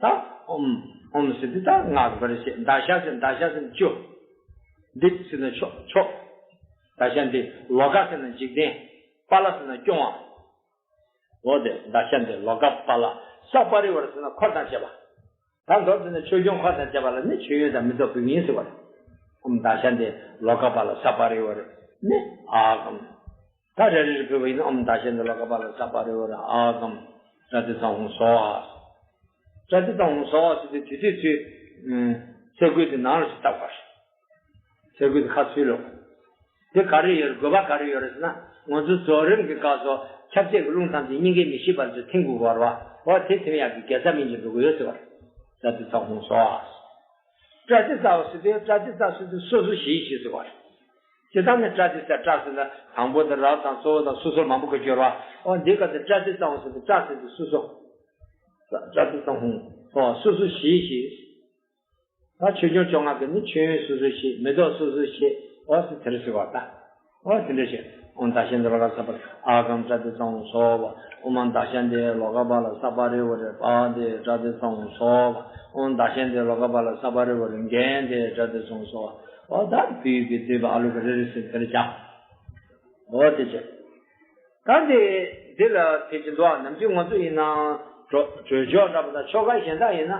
ད་ཨོཾ་ཨོཾ་ཟེར་དུས་ད་སྔགས་པ་རེ་བྱེད། བཛྲ་ཟེར་བཛྲ་ཟེར་བཅུ། བཛྲ་ཟེར་ན་མཆོག་མཆོག་བཛྲ་ཤཱནྟི། ལོ་ཀ་ཟེར་ན་འཇིག་རྟེན། པཱ་ལ་ཟེར་ན་སྐྱོང་བ། འོ་དེ་བཛྲ་ཤཱནྟི་ལོ་ཀ་པཱ་ལ་ས་པ་རི་ཝཱ་རེ་ཟེར་ན་འཁོར་དང་བཅས་པ། ད་མདོར་བསྡུས་ན་ཆོས་སྐྱོང་འཁོར་དང་བཅས་པ་ལ་ནི་མཆོད་ཡོན་དང་མེ་ཏོག་ཕུལ་གྱི་ཡིན་ཟེར་བ་རེད། ཨོཾ་བཛྲ་ཤཱནྟི་ལོ་ཀ་པཱ་ལ་ས་པ་རི་ཝཱ་རེ་ནི་ཨཱ་གྷཾ། ད་རེ་རེ་ཕུལ་བ་ཡིན་ན་ཨོཾ་བཛྲ་ཤཱནྟི་ལོ་ཀ་པཱ་ལ་ས་པ་རི་ཝཱ་རེ་ཨཱ་གྷཾ་པྲ་ཏཱིཙྪ་ཧཱུྃ་སྭཱ་ཧཱ། པྲ་ཏཱིཙྪ་ཧཱུྃ་སྭཱ་ཧཱ་ཟེར་དུས་དེ་དུས་ཚོད་ཚེ་འགུལ་དེ་ནང་ལ་ཞིག་བཏགས་པ་རེད། ཚེ་འགུལ་དེ་ཁ་ཚུད་ལོ། དེ་ག་རེ་ཡོད་རེད། དགོས་པ་ག་རེ་ཡོད་རེད་ཟེར་ན། ང་ཚོ་རྫོགས་རིམ་གྱི་སྐབས་སུ་ཁྱབ་བྱེད་ཀྱི་རླུང་ཐམས་ཅད་སྙིང་གའི་མི་ཤིགས་པ་ཚོ་ཐིམ་དགོས་པ་རེད་བ། འོ་དེ་ཐིམ་ཡག་གི་དགེ་རྩ་སྨིན་གྱི་འགྲོ་གི་ཡོད་ཟེར་བ་རེད། པྲ་ཏཱིཙྪ་ཧཱུྃ་སྭཱ་ཧཱ། པྲ་ཏཱིཙྪ་ཟེར་དུས་པྲ་ཏཱིཙྪ་ཟེར་དུས་སོ་སོ་བཞི་བཞི་ཟེར་བ་རེད། སྤྱིར་བཏང་ནི་པྲ་ཏཱིཙྪ། པྲ་ཟེར་ན་དང་པོ་དང་རབ་དང་གཙོ་བོ་དང་སོ་སོར་མང་པོ་གི་སྦྱོར་བ། འོ་འདི་སྐབས་སུ་པྲ་ཏཱིཙྪ་ཧཱུྃ་ཟེར་དུས་པྲ་ཟེར་དུས་སོ་སོ། པྲ་ཏཱིཙྪ་ཧཱུྃ་སྭཱ་ཧཱ། སོ་སོ་བཞི་བཞི། ད་ཆོས་སྐྱོང་བཅོ་ལྔ་གི་ནི་མཆོད་ཡོན་སོ་སོ་བཞི། མེ་ཏོག་སོ་སོ་བཞི། འོ་ཟེར་དེ་རེད་ཟེར་བ་ད། འོ་དེ་འདྲ་བྱས། ཨོཾ་བཛྲ་ཤཱནྟི་ལོ་ཀ་ས་པ་རི་ཨཱ་གྷཾ་པྲ་ཏཱིཙྪ་ཧཱུྃ་སྭཱ་ཧཱ། ཨོཾ་བཛྲ་ཤཱནྟི་ལོ་ཀ་པཱ་ལ་ས་པ་རི་ཝཱ་རེ་པཱ་ཏི་པྲ་ཏཱིཙྪ་ཧཱུྃ་སྭཱ་ཧཱ། ཨོཾ་བཛྲ་ཤཱནྟི་ལོ་ཀ་པཱ་ལ་ས་པ་རི་ཝཱ་རེ་གྷནྟི་པྲ་ཏཱིཙྪ་ཧཱུྃ་སྭཱ་ཧཱ། འོ་ད་བུ་ཡུག་གི་བསྡུས་པ་ཨ་ལུག་གི་རེ་རེ་ཟེར་དེ་འདྲ་བྱ། འོ་དེ་བྱས། ད་འདི་འདི་ལ་ཕལ་ཆེར་འདུག་ཨ། ནམ་རྒྱུན་ང་ཚོ་ཡིན་ནའང་གྲོ་གྲོལ་ཆོག་འདྲ་པོ་དང་ཆོ་ག་གཞན་དག་ཡིན་ན།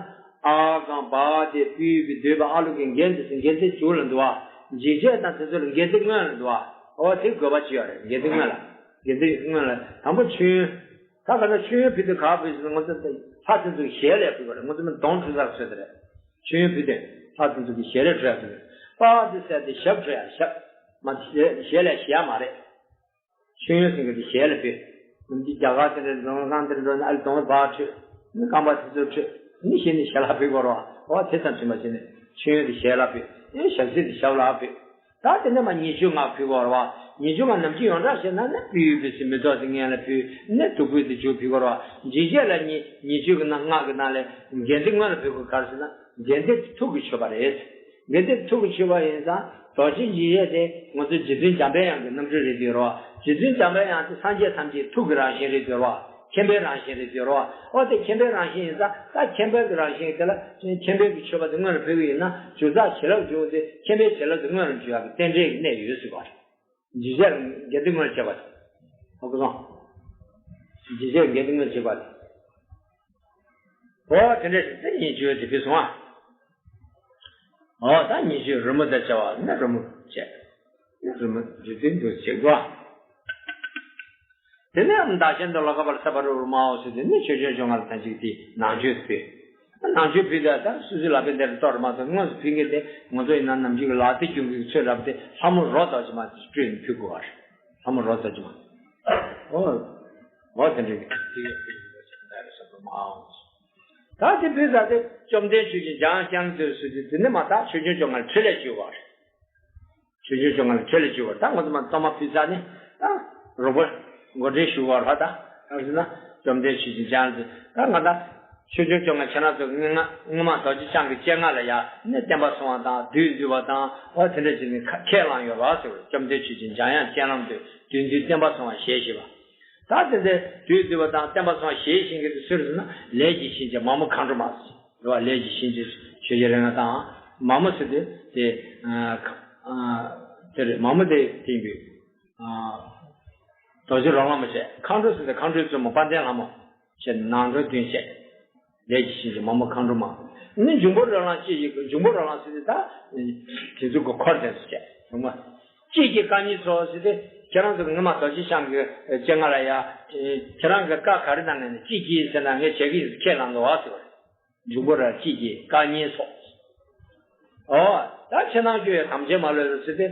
ཨཱ་གྷཾ་པཱ་ཏི་པུཥྤེ་བསྡུས་པ་ཨ་ལུག་གི་གྷནྟི་ཟེར་གྷནྟི་མཇུག་ལ་འདུག་ཨ། འཇིགས་བྱེད་དང་དེ་ཚོ་ལ་གྷནྟི་སྔོན་ལ་འདུག་ཨ། འོ་དེ་དགོས་པ་ཅི་ཡོད་རེད། གྷནྟི་སྔོན་ལ། གྷནྟི་སྔོན་ལ་དང་པོ་མཆོད་ཡོན། ད་ག་ད་མཆོད་ཡོན་ཕུལ་དུས་ག་ཕུལ་ཟེར་ན། ང་ཚོ་ལྷ་དེ་ཚོ་གི་ཞལ་ལས་ཕུལ་དགོས་རེད། ང་ཚོ་མི་གདོང་ཕུལ་ས་ཚོད་དེ་རེད། མཆོད་ཡོན་ཕུལ་དུས་ལྷ་དེ་ཚོ་གི་ཞལ་ལས་ཕུལ་ཡ་ཕུལ་དགོས། པཱ་ཏི་ཟེར་དེ་ཞབས་ཕུལ་ཡ། ཞབས་མ་ཞལ་ལས་ཞལ་ཡ་མ་རེད། མཆོད་ཡོན་ཟེར་མཁན་དེ་ཞལ་ལ་ཕུལ། འདི་རྒྱ་གར་དེ་འདྲ་རྫོང་ཁང་དེར་འགྲོ་ན་ཨ་ལས་གདོང་པ་འཁྲུད། ནི་རྐང་པ་དེ་ཚོ་འཁྲུད། ནི་གཞི་ནས་ཞལ་ལག་ཕུལ་དགོས་རེད་བ། འོ་དེ་ཙམ་ཞིག་མ་བྱས་ནས་མཆོད་ཡོན་དེ་ཞལ་ལ་ཕུལ། ཨེ་ཞབས་བསིལ་དེ་ཞབས་ལ་ཕུལ། ད་དེ་ནས་མར་ཉེར་སྤྱོད་ལྔ་ཕུལ་དགོས་རེད་བ། ཉེར་སྤྱོད་ལྔ་ནམ་རྒྱུན་ཡོངས་གྲགས་བྱས་ན་ནི་སྤོས་ཡོན་ཕུལ་ཟེར་མེ་ཏོག་དེ་སྔོན་ལ་ཕུལ། ནི་བདུག་སྤོས་དེ་མཇུག་ཕུལ་དགོས་རེད་བ། འཇིགས་བྱེད་ལ་ཉེ་ཉེར་སྤྱོད་ཀྱི་ནང་ལྔ་གི་ནང་ལས་གྷནྟི་སྔོན་ལ་ཕུལ་དགོས། ག་རེ་ཟེར་ན། གྷནྟི་ཐུགས་ཀྱི་མཆོད་པ་རེད། གྷནྟི་ཐུགས་ཀྱི་མཆོད་པ་ཡིན་ཙང་རྡོ་རྗེ་འཇིགས་བྱེད་དེ་ང་ཚོ་རྗེ་བཙུན་འཇམ་པའི་དབྱངས་ཀྱི་རྣམ་སྤྲུལ་རེད་འདུག་རོ། རྗེ་བཙུན་འཇམ་པའི་དབྱངས་དེ་སངས་རྒྱས་ཐམས་ཅད་ཐུགས་ཀྱི་རང་བཞིན་རེད་འདུག་རོ། མཁྱེན་པའི་རང་བཞིན་རེད་འདུག་རོ། འོ་དེ་མཁྱེན་པའི་རང་བཞིན་ཡིན་ཙང་ད་མཁྱེན་པའི་གི་རང་བཞིན་དེ་ལ་མཁྱེན་པའི་གི་མཆོད་པ་དེ་སྔོན་ལ་ཕུལ་གི་ཡིན་ན་སྦྱོར་ཚེ་བྱིན་རླབས་འཇུག་དེ་མཁྱེན་པའི་བྱིན་རླབས་དེ་སྔོན་ལ་འཇུག་ཡག་གི་རྟེན་འབྲེལ་གྱི་གནད་ཡོད་ཟེར་བ་རེད། འཇིགས་བྱེད་ལ་གྷནྟི་སྔོན་ལ་བྱེད་པ་རེད། ཧོ་ཀི་སོང་། འཇིགས་བྱེད་ལ་གྷནྟི་སྔོན་ལ་བྱེད་པ་རེད། འོ་དེ་འདྲ་ཞིག་དེ་ཉེར་སྤྱོད་དེ་ཕུལ་སོང་ཨ། འོ་ད་ཉེར་སྤྱོད་རོལ་མོ་དང་བཅས་པ་ནི་རོལ་མོ་བྱས། ནི་རོལ་མོ་འདི་དེ་འདུག་བྱེད་དགོས། དེ་ནས་ཨོཾ་བཛྲ་ཤཱནྟི་ལོ་ཀ་པཱ་ལ་ས་པ་རི་ཝཱ་རེ་མ་ཧཱུྃ་ཟེར་དེ་ནི་ཆོས་སྐྱོང་བཅོ་ལྔ་ལ་ཐམས་ཅད་དེ་ནང་མཆོད་ཕུལ། ནང་མཆོད་ཕུལ་དུས་ད་སོ་སོའི་ལག་པའི་འདིར་གཏོར་མ་གཏོགས་སྔོན་དུ་ཕུལ་མཁན་དེ་ང་ཚོ་ཡིན་ན་ནམ་རྒྱུན་གྱི་ལག་མཐིལ་རྒྱུག་མཁན་གྱི་ཚུལ་འདྲ་པོ་དེ་ལྷ་མོ་རོ་རྡོ་རྗེ་མ་དེ་སྤྲུལ་ནས་ཕུལ་དགོས་པ་རེད། ལྷ་མོ་རོ་རྡོ་རྗེ་མ། འོ། འོ་དེ་འདྲའི་དེ་ཡོད་པའི་ས་པ་རི་ཝཱ་རེ་མ་ཧཱུྃ། ད་དེ་ཕུལ་ཚར་དུས་བཅོམ་ལྡན་ཆོས་ཀྱི་འཇམ་དབྱངས་བསྐྱངས་ལ་འདུད་ཟེར་དུས་དེ་ནས་མར་ད་ཆོས་སྐྱོང་བཅོ་ལྔ་ལ་ཕྲིན་ལས་བཅོལ་བ་རེད། ཆོས་སྐྱོང་བཅོ་ལྔ་ལ་ཕྲིན་ལས་བཅོལ་བ་རེད། ད་ང་ཚོ་མར་གཏོར་མ་ཕུལ་ཚར་ནས་ད་རོགས་པ་འགོ་འདྲེན་ཞུ་བ་རེད། ད་ག་རེ་ཟེར་ན་བཅོམ་ལྡན་ཆོས་ཀྱི་འཇམ་དབྱངས་ཟེར། ད་ང་ད་ཆོས་སྐྱོང་བཅོ་ལྔ་ཁྱེད་རང་ཚོ་སྔོན་མ་སྔོན་མ་རྡོ་རྗེ་འཆང་གི་སྤྱན་སྔ་ལ་ཡ་ནས་བསྟན་པ་སྲུང་བ་དང་བདུད་འདུལ་བ་དང་འོ་དེ་འདྲ་བྱས་ནས་ཁས་བླངས་ཡོད་རེད་ཟེར་བ་རེད། བཅོམ་ལྡན་ཆོས་ཀྱི་འཇམ་དབྱངས་སྤྱན་ལམ་དུ་བདུད་འདུལ་བསྟན་པ་སྲུང་བ་ཞལ་བཞེས་པ། ད་དེ་ཚེ་དུས་འདུལ་བ་དང་བསྟན་པ་སྲུང་བ་ཞལ་བཞེས་མཁན་དེ་སུ་རེད་ཟེར་ན་ལས་ཀྱི་གཤིན་རྗེ་མ་མོ་མཁའ་འགྲོ་མ་ཟེར་རེད་བ། ལས་ཀྱི་གཤིན་རྗེ་ཆོས་རྒྱལ་རིགས་ལྔ་དང་མ་མོ་ཟེར་དེ་དེ་ཨ་ཨ་དེ་རེད། མ་མོ་དེ་དེ་ཡིན་པས། ཨ་རྡོ་རྗེ་རོ་ལངས་མ་བྱས། མཁའ་འགྲོ་ཟེར་དེ་མཁའ་འགྲོའི་བཙུན་མོ་དཔལ་ལྡན་ལྷ་མོ་བྱས་ནང་འགྲོ་བདུན་བྱས། ལས་ཀྱི་གཤིན་རྗེ་མ་མོ་མཁའ་འགྲོ་མ། ནི་འབྱུང་པོ་རོ་ལངས་ཅི་ཡི་འབྱུང་པོ་རོ་ལངས་ཟེར་དེ་ད་དེ་ཚོ་གི་འཁོར་དེ་ཚོ་བྱས་རུང་མ། ཅི་ཡི་བཀའ་ཉན་སོགས་ཟེར་དེ་ཁྱེད་རང་ཚོ་གི་སྔོན་མ་རྡོ་རྗེ་འཆང་གི་སྤྱན་སྔ་ལ་ཡ། ཁྱེད་རང་གི་བཀའ་ག་རེ་གནང་ངེས་ནས་ཅི་བགྱིས་ཟེར་ན་ངས་བྱེད་ཀྱི་ཡིན་ཁས་བླངས་འདུག་ཨ་ཟེར་བ་རེད། འབྱུང་པོ་ར་ཅི་བགྱིས་བཀའ་ཉན་སོགས། ཨོ། ད་ཕྱི་ནང་སྐྱོང་བའི་དམ་ཅན་མ་ལུས་ལ་ཟེར་ཏེ་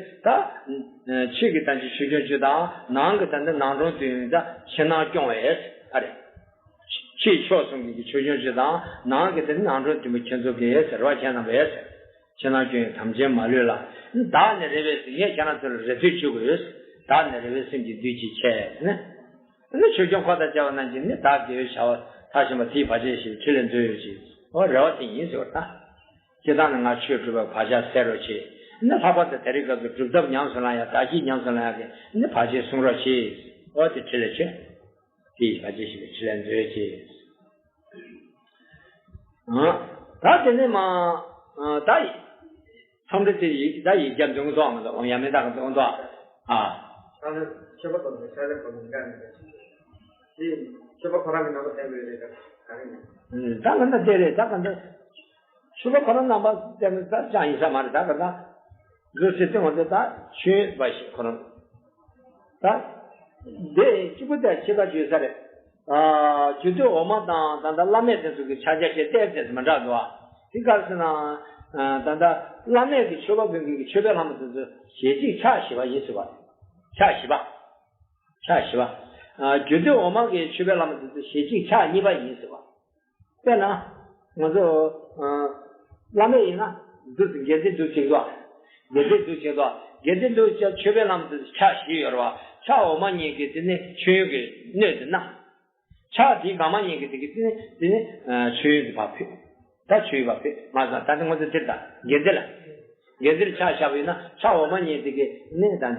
ད། ཕྱི་གི་ད་ཅི་ཆོས་སྐྱོང་བཅུ་དང་ནང་གི་ད་འདི་ནང་དྲུང་བདུན་ད་ཕྱི་ནང་སྐྱོང་བའི་ཨ་རེ། ཕྱི་ཕྱོགས་གསུམ་གྱི་ཆོས་སྐྱོང་བཅུ་དང་ནང་གི་ད་ནང་དྲུང་བདུན་པོ་ཁྱེད་ཚོ་གི་ཟེར་བ་ཁྱེད་རྣམ་པའི་ཟེར། ཕྱི་ནང་སྐྱོང་བའི་དམ་ཅན་མ་ལུས་ལ། བདག་ནི་རེ་བའི་སེམས་ངས་ཁྱེད་རང་ཚོ་ལ་རེ་ལྟོས་བཅུག་དགོས། བདག་ནི་རེ་བའི་སེམས་ཀྱིས་འདུད་ཅིང་ཆེ་ནི། ནི་ཆོས་སྐྱོང་འཁོར་དང་བཅས་པ་རྣམས་ཀྱིས་ནི་བདག་དགེ་བའི་བྱ་བ་མཐར་ཕྱིན་པ་དེའི་བར་ཆད་ཞི་བའི་ཕྲིན་ལས་མཛོད་ཡོད་ཅིང་འོ་རེ་བ་དེ་ཡིན་ཟེར་བ་དང་། ཇི་ལྟར་ན་ང་ཆོས་སྒྲུབ་པའི་བག་ཆགས་སད་རོ་ཆེ། ནི་ལྷག་པར་དུ་དེ་རིང་སྐབས་སུ་སྒྲུབ་ཐབས་ཉམས་སུ་བླང་ཡ། བདག་བསྐྱེད་ཉམས་སུ་བླང་ཡ་གི་ནི་བར་ཆད་སྲུང་རོགས་གྱིས། འོ་དེ་ཕྲིན་ལས་ཆེ། དེ་ཡི་བར་ཆད་ཞི་བའི་ཕྲིན་ལས་མཛོད་ཅིག་ཨ། ད་དེ་ནས་མ། ཨ། ད་ཡི། ཚོམས་འདྲི་དེ་ཡི་ད་ཡིག་བརྒྱ་འདོན་གི་འདུག་མི་འདུག་འོ་ཡ་མེད་ད་གི་འདོན་གི་འདུག་ཨ། ཨ་ནི་མཆོད་པ་གཏོང་དུས་ཕྱག་ལེན་གཏོང་མི་འདྲ་མི་འདྲ་ཞིག་དེ་མཆོད་པ་ཁོ་རང་གི་རྣམ་པ་བསྟན་དགོས་རེད་ད་ག་རེ་ཡིན། ཨ། ད་ག་འདྲ་དེ་རེད། ད་ག་འདྲ། མཆོད་པ་ཁོ་རང་རྣམ་པ་བསྟན་ནས་ད་ཅང་ཡིན་ས་མ་རེད། ད་ག་འདྲ། འདུག་ཟེར་དུས་ང་ཚོ་ད་ཆོས་པ་ཞིག་ཁོ་རང་། ད། འདི་གཅིག་པུ་དེ་ཕྱེད་ཀ་བརྗོད་ས་རེད། ཨ། རྒྱུད་སྡེ་འོག་མ་དང་ད་ལྟ་བླ་མེད་དེ་ཚོ་གི་ཕྱག་རྒྱ་བྱེད་ལྟས་དེ་མི་འདྲ་འདུག་ཨ། དེ་ག་རེ་ཟེར་ན། ཨ། ད་ལྟ་བླ་མེད་ཀྱི་མཆོད་པ་ཕུལ་མཁན་གྱི་མཆོད་པའི་ལྷ་མོ་དེ་ཚོ་ཞལ་གཅིག་ཕྱག་བཞི་པ་ཡིན་ཟེར་བ། ཕྱག་བཞི་པ། ཕྱག་བཞི་པ། ཨ། རྒྱུད་སྡེ་འོག་མ་གི་མཆོད་པའི་ལྷ་མོ་དེ་ཚོ་ཞལ་གཅིག་ཕྱག་གཉིས་པ་ཡིན་ཟེར་བ། དཔེར་ན། ང་ཚོ། ཨ། བླ་མེད་ཡིན་ན། འདུག་སེ་དགེ་སྡིག་འདུག་ཅིག་འདུག་དགེ་སྡིག་འདུག་ཅིག་འདུག་དགེ་སྡིག་འདུག་ཅིག་མཆོད་པའི་ལྷ་མོ་དེ་ཕྱག་བཞི་ཡོད་རེད་བ། ཕྱག་འོག་མ་གཉིས་ཀྱི་དེ་ནི་མཆོད་ཡོན་གྱི་སྣོད་དེ་ན། ཕྱག་དེའི་སྒང་མ་གཉིས་ཀྱི་དེ་གི་དེ་ནི་དེ་ནི། ཨ། མཆོད་ཡོན་དེ་ཕར་ཕུད། ད་མཆོད་ཡོན་ཕར་ཕུད་མ་ཟ། ད་དེ་ང་ཚོ་འདིར་ད་དགེ་སྡིག་ལ། དགེ་སྡིག་ལ་ཕྱག་བཞག་པ་ཡིན་ན་ཕྱག་འོག་མ་གཉིས་དེ་གི་ནི་ད་འདི། ཨ།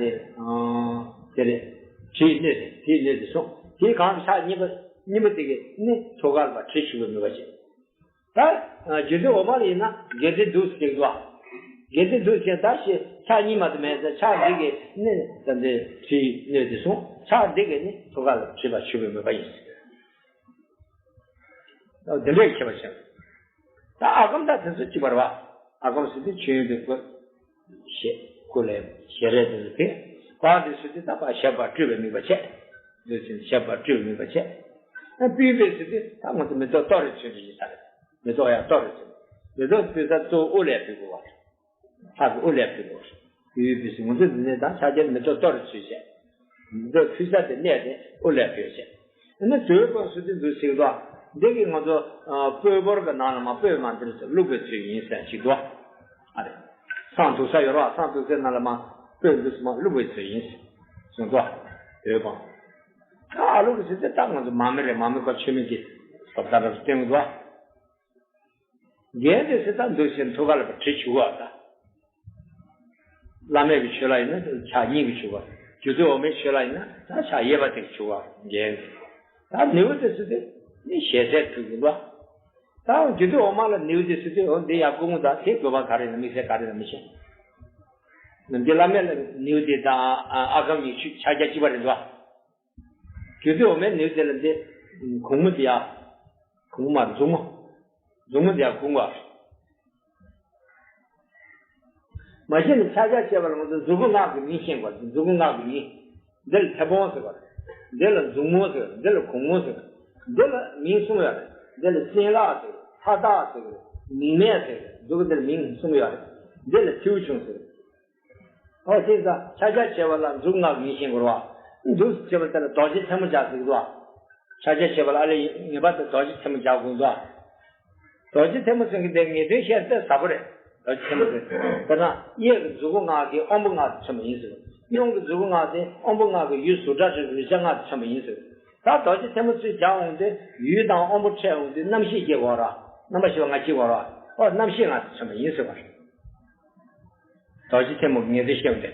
དེ་རེད། དྲིའི་སྣོད་དེ་དེའི་སྣོད་དེ་སོང་། དེའི་སྒང་ཕྱག་གཉིས་པ་གཉིས་པ་དེ་གི་ནི་ཐུགས་ཀ་ལ་ཕར་དྲི་ཆུ་བོས་མོས་པ་བྱེད། ད། རྒྱུད་སྡེ་འོག་མ་ལ་ཡིན་ན་དགེ་སྡིག་འདུག་ཅིག་འདུག་དགེ་སྡིག་འདུག་ཅིག་ད་ཞེས་ཕྱག་གཉིས་མ་གཏོགས་མེད་ཟེར། ཕྱག་འདི་གི་ནི་ད་འདི་དྲིའི་སྣོད་དེ་སོང་། ཕྱག་འདི་གི་ནི་ཐུགས་ཀ་ལ་དྲི་ཕར་ཆུ་བོས་མོས་པ་ཡིན། དེ་འདྲའི་ཁྱད་པར་ཆེ། ད་ཨ་གམ་ད་དེ་ཚོ་གཅིག་པ་རེད་བ། ཨ་གམ་ཟེར་དུས་མཆོད་ཡོན་དེ་བཀོད། ཞལ་སྐུ་ལ་ཞལ་རས་དེ་ཚོ་ཕུལ། བག་དེ་ཟེར་དུས་ད་བག་ཞབས་པ་སྤྲུལ་པའི་དམིགས་པ་བྱས། འདུག་ཅིང་ཞབས་པ་སྤྲུལ་པའི་དམིགས་པ་བྱས། ཨ། སྤུས་པས་ཟེར་དུས་ད་ང་ཚོ་མེ་ཏོག་གཏོར་རེ་མཆོད་རེ་ཡིན་ས་རེད། མེ་ཏོག་ཡར་གཏོར་རེ་མཆོད། མེ་ཏོག་སྤུས་ས་གཙོ་བོ་དབུ་ལ་ཕུལ་དགོས་བ། ལྷ་གི་དབུ་ལ་ཕུལ་དགོས། ཡུལ་ཕུལ་ཟེར། ང་ཚོ་འདི་ནས་ད་ཕྱག་རྒྱ་མེ་ཏོག་གཏོར་རེ་མཆོད་བྱས། མེ་ཏོག་ཕུལ་ས་དེ་གནས་དེ་དབུ་ལ་ཕུལ་བྱས། ཨ་ནི་དོལ་པོ་ཟེར་དུས་འདུག་ཟེར་གི་འདུག་འདི་གི་ང་ཚོ། ཨ། སྤོས་ཕོར་གི་ནང་ལ་མ་སྤོས་མ་འདིར་བླུགས་པའི་ཚུལ་ཡིན་ཟེར་ཅིག་འདུག་ཨ་རེ། བསང་བླུགས་ས་ཡོད་རེད་བ། བསང་བླུགས་སའི་ནང་ལ་མ་སྤོས་འདུག་སེ་མ་བླུགས་པའི་ཚུལ་ཡིན་གསུངས་འདུག་དོལ་པོ། ད་ཨ་ལུག་ཟེར་དེ་ད་ང་ཚོ་མ་མི་རེད། མ་མི་ཁོ་ཆོས་མིན་གྱི་བཟོ་ལྟ་རབ་སྟོན་གི་འདུག་རྒན་དེ་ཚོས་ད་འདུག་སེ་ཐུགས་ཀ་ལ་ཕར་དྲི་བྱུག་གོ། ད་བླ་མེད་ཀྱི་ཆོས་ལ་ཡིན་ན་ཕྱག་གཉིས་ཀྱིས་བྱུག་གོ། རྒྱུད་སྡེ་འོག་མའི་ཆོས་ལ་ཡིན་ན་ད་ཕྱག་གཡས་པ་དེ་གིས་བྱུག་གོ། རྒན་དེ། ད་ནེའུ་དེ་ཚོས་དེ་ནི་ཞལ་ཟས་ཕུལ་གི་འདུག་ད་རྒྱུད་སྡེ་འོག་མ་ལ་ནེའུ་དེ་ཚོས་དེ། འོ་འདི་ཡར་སྐུ་ངོ་དང་དེ་དགོས་པ་ག་རེ་ཡིན་ན། དམིགས་བསལ་ག་རེ་ཡིན་ན་མི་ཤེས། འདི་བླ་མེད་ལ་ནེའུ་དེ་དང་ཨ་གམ་གཉིས་ཕྱག་རྒྱ་གཅིག་པ་རེད་འདུག་རྒྱུད་སྡེ་འོག་མའི་ནེའུ་དེ་ལ་འདི་གུང་མོ་དེ་ཡ། གུང་མོ་མ་རེད། མཛུབ་མོ། མཛུབ་མོ་དེ་ཡ་གུང་བ། མ་གཞི་ནས་ཕྱག་རྒྱ་བྱེད་པ་ལ་ང་ཚོ་མཛུ་གུ་སྔགས་ཀྱི་མིང་ཤེས་དགོས། མཛུ་གུ་སྔགས་ཀྱི་མིང་། འདི་ལ་མཐེ་བོང་ཟེར་བ་རེད། འདི་ལ་མཛུབ་མོ་ཟེར་བ་རེད། འདི་ལ་གུང་མོ་ཟེར་བ་རེད། འདི་ལ་མིང་གསུམ་ཡོད་རེད། འདི་ལ་སྲིན་ལག་ཟེར་བ་རེད། མཐའ་བདག་ཟེར་བ་རེད། མིང་མེད་ཟེར་བ་རེད། མཛུ་གུ་འདི་ལ་མིང་གསུམ་ཡོད་རེད། འདི་ལ་མཐེའུ་ཆུང་ཟེར་བ་རེད། ཨོ་དེ་ཙང་ཕྱག་རྒྱ་བྱེད་པ་ལ་མཛུབ་སྔགས་མིང་ཤེས་དགོས་རེད་བ། མཛུབ་ཅེས་པ་དེ་ལ་རྡོ་རྗེ་ཐལ་མོ་སྦྱར་ཟེར་གི་འདུག་བ། ཕྱག་རྒྱ་བྱེད་པ་ལ་ཨ་ལས་ངེས་པར་དུ་རྡོ་རྗེ་ཐལ་མོ་སྦྱར་དགོས་འདུག་བ། རྡོ་རྗེ་ཐལ་མོ་ཟེར་གི་དེ་ངེས་དོན་བཤད་དེ་ཟབ་པོ་རེད། རྡོ་རྗེ་ཐལ་མོ་ཟེར། དཔེར་ན་གཡས་ཀྱི་མཛུབ་གུ་སྔགས་ཀྱིས་དབང་པོ་སྔགས་དེ་མཚོན་པ་ཡིན་ཟེར། གཡོན་གྱི་མཛུབ་གུ་སྔགས་དེ་དབང་པོ་སྔགས་ཀྱི་ཡུལ་གཟུགས་སྒྲ་དྲན་རེག་བྱ་སྔགས་དེ་མཚོན་པ་ཡིན་ཟེར། ད་རྡོ་རྗེ་ཐལ་མོ་ཚུར་སྦྱར་འོང་དུས་ཡུལ་དང་དབང་པོ་འཕྲད་འོང་དུས་རྣམ་ཤེས་སྐྱེ་དགོས་ར། རྣམ་པར་ཤེས་པ་ལྔ་སྐྱེ་དགོས་ར། ཨོ་རྣམ་ཤེས་ལྔ་དེ་མཚོན་པ་ཡིན་ཟེར་བ་རེད། རྡོ་རྗེ་ཐལ་མོ་གི་ངེས་དོན་བཤད་པ་དེ།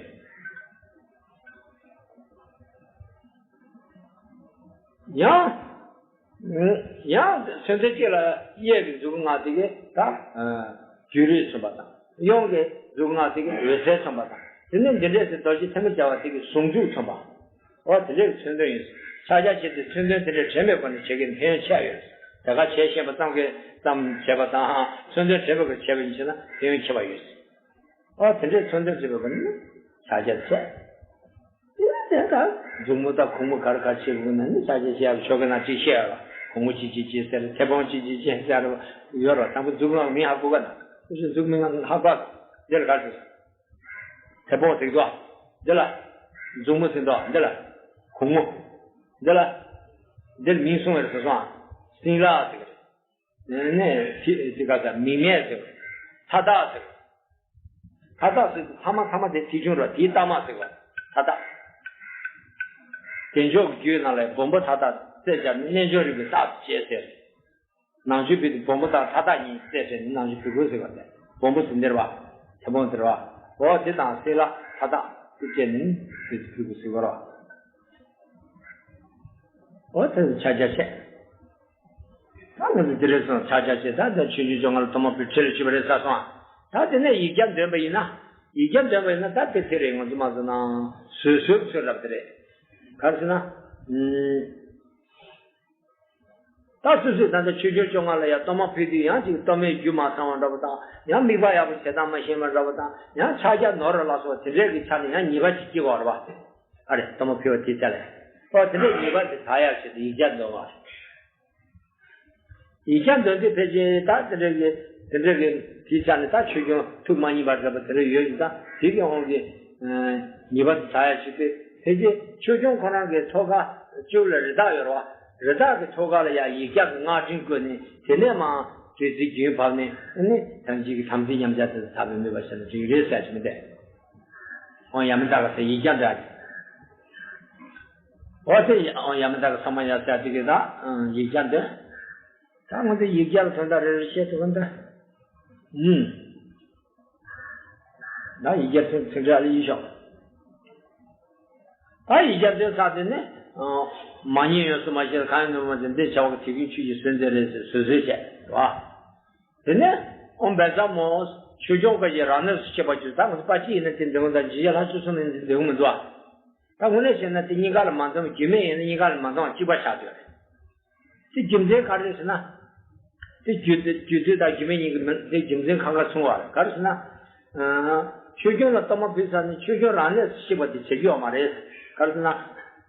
ཡང་། ཡང་མཚོན་དོན་གཅིག་ལ་གཡས་ཀྱི་མཛུབ་གུ་སྔགས་དེ་གིས་ད་རྒྱུན་རིང་མཚོན་པ་དང་། གཡོན་གྱི་མཛུབ་གུ་སྔགས་དེ་གིས་འོད་གསལ་མཚོན་པ་དང་། དེ་ནས་འདི་འདྲས་སུ་རྡོ་རྗེ་ཐལ་མོ་སྦྱར་བ་དེ་གིས་ཟུང་འཇུག་མཚོན་པ། འོ་དེ་འདྲའི་མཚོན་དོན་ཡིན། ཕྱག་རྒྱ་བྱེད་དུས་མཚོན་དོན་དེ་འདྲའི་དྲན་མེད་སྒོ་ནས་བྱེད་ཀྱི་ཕན་ཡོན་ཆེ་བ་ཡོད། དེ་ག་བྱས་ཤེས་པ་ཙམ་གྱིས་ཙམ་བྱས་པ་དང་། མཚོན་དོན་དྲན་པའི་སྒོ་ནས་བྱས་པ་ཡིན་ཕྱིན་ན་ཕན་ཡོན་ཆེ་བ་ཡོད། ཨོ་དེ་འདྲའི་མཚོན་དོན་དྲན་པའི་སྒོ་ནས་ཕྱག་རྒྱ་བྱས། དེ་ལྟར་མཛུབ་མོ་དང་གུང་མོ་ག་རེ་ག་རེ་བྱེད་དགོས་ན་ནི་ཕྱག་རྒྱ་བྱེད་ཡག་ཆོ་ག་ནང་གཅིག་བཤད་ཡོད་ལ། གུང་མོ་གཅིག་གཅིག་གཅིག་ཟེར། མཐེ་བོང་གཅིག་གཅིག་གཅིག་ཟེར་ཡོད་རེད་བ། དང་པོ་མཛུབ་གུ་སྔགས་མིང་ཧ་གོ་ག་ན། དེ་བཞིན་མཛུབ་གུ་སྔགས་ཧ་གོ། འདི་ལ་ག་རེ་ཟེར། མཐེ་བོང་ཟེར་གྱི་འདུག་འདི་ལ་མཛུབ་མོ་ཟེར་འདུག་འདི་ལ་གུང་མོ། འདི་ལ། འདི་ལ་མིང་གསུམ་ཡོད་རེད་ཟེར་སོང་ཨ། སྲིན་ལག་ཟེར་གྱི་རེད། ནས་དེ་དེ་ག་ས་མིང་མེད་ཟེར་བ། མཐའ་བདག་ཟེར་བ། མཐའ་བདག་ཟེར་དུས་མཐའ་མ་མཐའ་མ་དེ་ཐིག་ཆུང་ར། དེའི་ལྟག་མ་ཟེར་བ། མཐའ་བདག་བདེ་མཆོག་གི་རྒྱུད་ནང་ལ་སྦོམ་པོ་མཐའ་བདག་རྩད་སྦྱར་ནས་རྣལ་འབྱོར་རིག་པའི་རྟགས་སུ་བྱས་ཟེར། ནང་ཆོས་པའི་སྦོམ་པོ་དང་མཐའ་བདག་གཉིས་རྩད་སྤྲད་ནས་ནང་ཆོས་པའི་གུ་ཟེར་བ་དེ། སྦོམ་པོ་ཟེར་འདིར་བ། མཐེ་བོང་འདིར་བ། འོ་དེ་དང་སྲེད་ལ་ཕ་རྟགས་དེ་བཅས་ནས་དེ་ཚོ་ཕུལ་དགོས་ཟེར་བ་རེད་བ། འོ་དེ་ཚོ་ཕྱག་རྒྱ་བཤད། ད་ང་ཚོ་འདི་རེད་སོང་ཕྱག་རྒྱ་བཤད། ད་ལྟ་ཆོས་སྐྱོང་ལྕོག་མངའ་ལ་ཐོག་མ་ཕུལ་ཁྲིད་ལ་ཞུས་པ་རེད་ས་སོང་། ད་དེ་ནས་ཡིག་བརྒྱ་འདོན་པ་ཡིན་ན། ཡིག་བརྒྱ་འདོན་པ་ཡིན་ན་ད་དེ་དེ་རེད། ང་ཚོ་མ་བཟོ་ན་བཟོད་གསོལ་ཚུལ་ལབ་དེ་རེད། ག་རེ་ཟེར་ན། ཨུམ། ད་སོ་སོས་ད་ལྟ་ཆོས་སྐྱོང་ལྕོག་མངའ་ལ་ཡང་གཏོར་མ་ཕུལ་དུས་ཡང་ཅིག་གཏོར་མའི་རྒྱུ་མ་ཚང་བ་འདྲ་པོ་དང་། ཡང་དམིགས་པ་ཡག་པོ་བྱེད་སྟངས་མ་ཤེས་པ་འདྲ་པོ་དང་། ཡང་ཕྱག་རྒྱ་ནོར་ར་ལ་སོགས་དེ་འདྲའི་གི་ཆ་ནས་ཡང་ཉེས་པ་ཅིག་སྐྱེ་བ་རེད་བ། ཨ་རེ་གཏོར་མ་ཕུལ་བ་དེའི་ཆ་ལ། ཨོ་དེ་འདྲའི་ཉེས་པ་དེ་དག་ཡག་ཆེད་དུ་ཡིག་བརྒྱ་འདོན་བ་རེད། ཡིག་བརྒྱ་འདོན་དུས་ཕལ་ཆེར་ད་དེ་འདྲ་གི་དེ་འདྲ་གི་དེའི་ཆ་ནས་ད་ཆོས་སྐྱོང་ཐུགས་མ་མཉེས་པ་འདྲ་པོ་དེ་འདྲ་ཡོད་ཀྱི། ད་དེ་གི་དབང་གིས་ཉེས་པ་དེ་དག་ཡག་ཆེད་དུ་ཕལ་ཆེར་ཆོས་སྐྱོང་ཁོ་རང་གི་ཐོད་རྒལ་གཅིག་ལ་རི་དྭགས་ཡོད་རེད་བ། རི་དྭགས་ཀྱི་ཐོད་རྒལ་ལ་ཡང་ཡིག་བརྒྱ་གི་སྔགས་ཕྲེང་བཀོད་ནས། དེ་ནས་མར་བདུད་རྩིའི་རྒྱུན་བབས་ནས། ཨ་ནི་ཐམས་ཅད་ཀྱི་དམ་ཚིག་ཉམས་ཆག་དེ་ཚ་བའི་མོས་པ་བྱས་ན་འགྲིག་རེད་ཟེར་གྱི་མི་འདུག་ཨོ་ཡ་མི་དག་ཟེར་ཡིག་བརྒྱ་འདོན། ཨོ་དེ་ཨོ་ཡ་མི་དག་ས་མ་ཡ་ཟེར་དེ་གི་ད་ཡིག་བརྒྱ་འདོན། ད་ང་ཚོ་ཡིག་བརྒྱ་ལ་དོན་དག་རེ་རེ་བཤད་ཐུབ་ཀྱི་འདུག་ཨུམ། ད་ཡིག་བརྒྱ་ཚིག་ཚིག་འགྲེལ་ལ་ཡིད་ཤོག་ད་ཡིག་བརྒྱ་འདོན་ཚར་དེ་ནས། མ་ཉེས་ཡོངས་སུ་མ་ཤེས་གང་ཡང་ནོར་མ་ཟད། འདི་བྱ་བ་གི་དེ་ཀུན་ཆོས་ཀྱི་སྲོལ་འདི་རེད་ཟེར་བཟོད་གསོལ་བྱས་རེད་བ། དེ་ནས་ཨོཾ་བཛྲ་མ་ཧོ། ཆོས་སྐྱོང་བཀའ་བརྒྱད་རང་གནས་སུ་གཤེགས་པར་གྱུར། ད་ང་ཚོ་པ་ཅི་ཡིན་ན་དེ་འདོན་གྱི་འདུག་འཇིགས་བྱེད་ལྷ་བཅུ་གསུམ་ནི་འདི་འདོན་གྱི་མི་འདུག་ཨ། ད་དངོས་གནས་བཤད་ན་དེ་གཉིས་ཀ་ལ་མ་འཛོམས། རྒྱུད་སྨད་ཡིན་ན་གཉིས་ཀ་ལ་མ་འཛོམས་གཅིག་པ་ཆགས་བསྡད་རེད། དེ་རྒྱུ་མཚན་ག་རེ་རེད་ཟེར་ན། དེ་རྒྱུད་སྡེ་རྒྱུད་སྡེ་དང་རྒྱུད་སྨད་གཉིས་ཀྱི་མི་དེ་རྒྱུ་མཚན་ཁ་ཁ་མཚུངས་པ་རེད། ག་རེ་ཟེར་ན། ཨ། ཆོས་སྐྱོང་ལ་གཏོར་མ་ཕུལ་ཚར་ནས་ཆོས་སྐྱོང་རང་གནས་སུ་གཤེགས་པ་དེ་བྱེད་རྒྱུ་ཡོད་མ་རེད། ག་རེ་ཟེར་ན།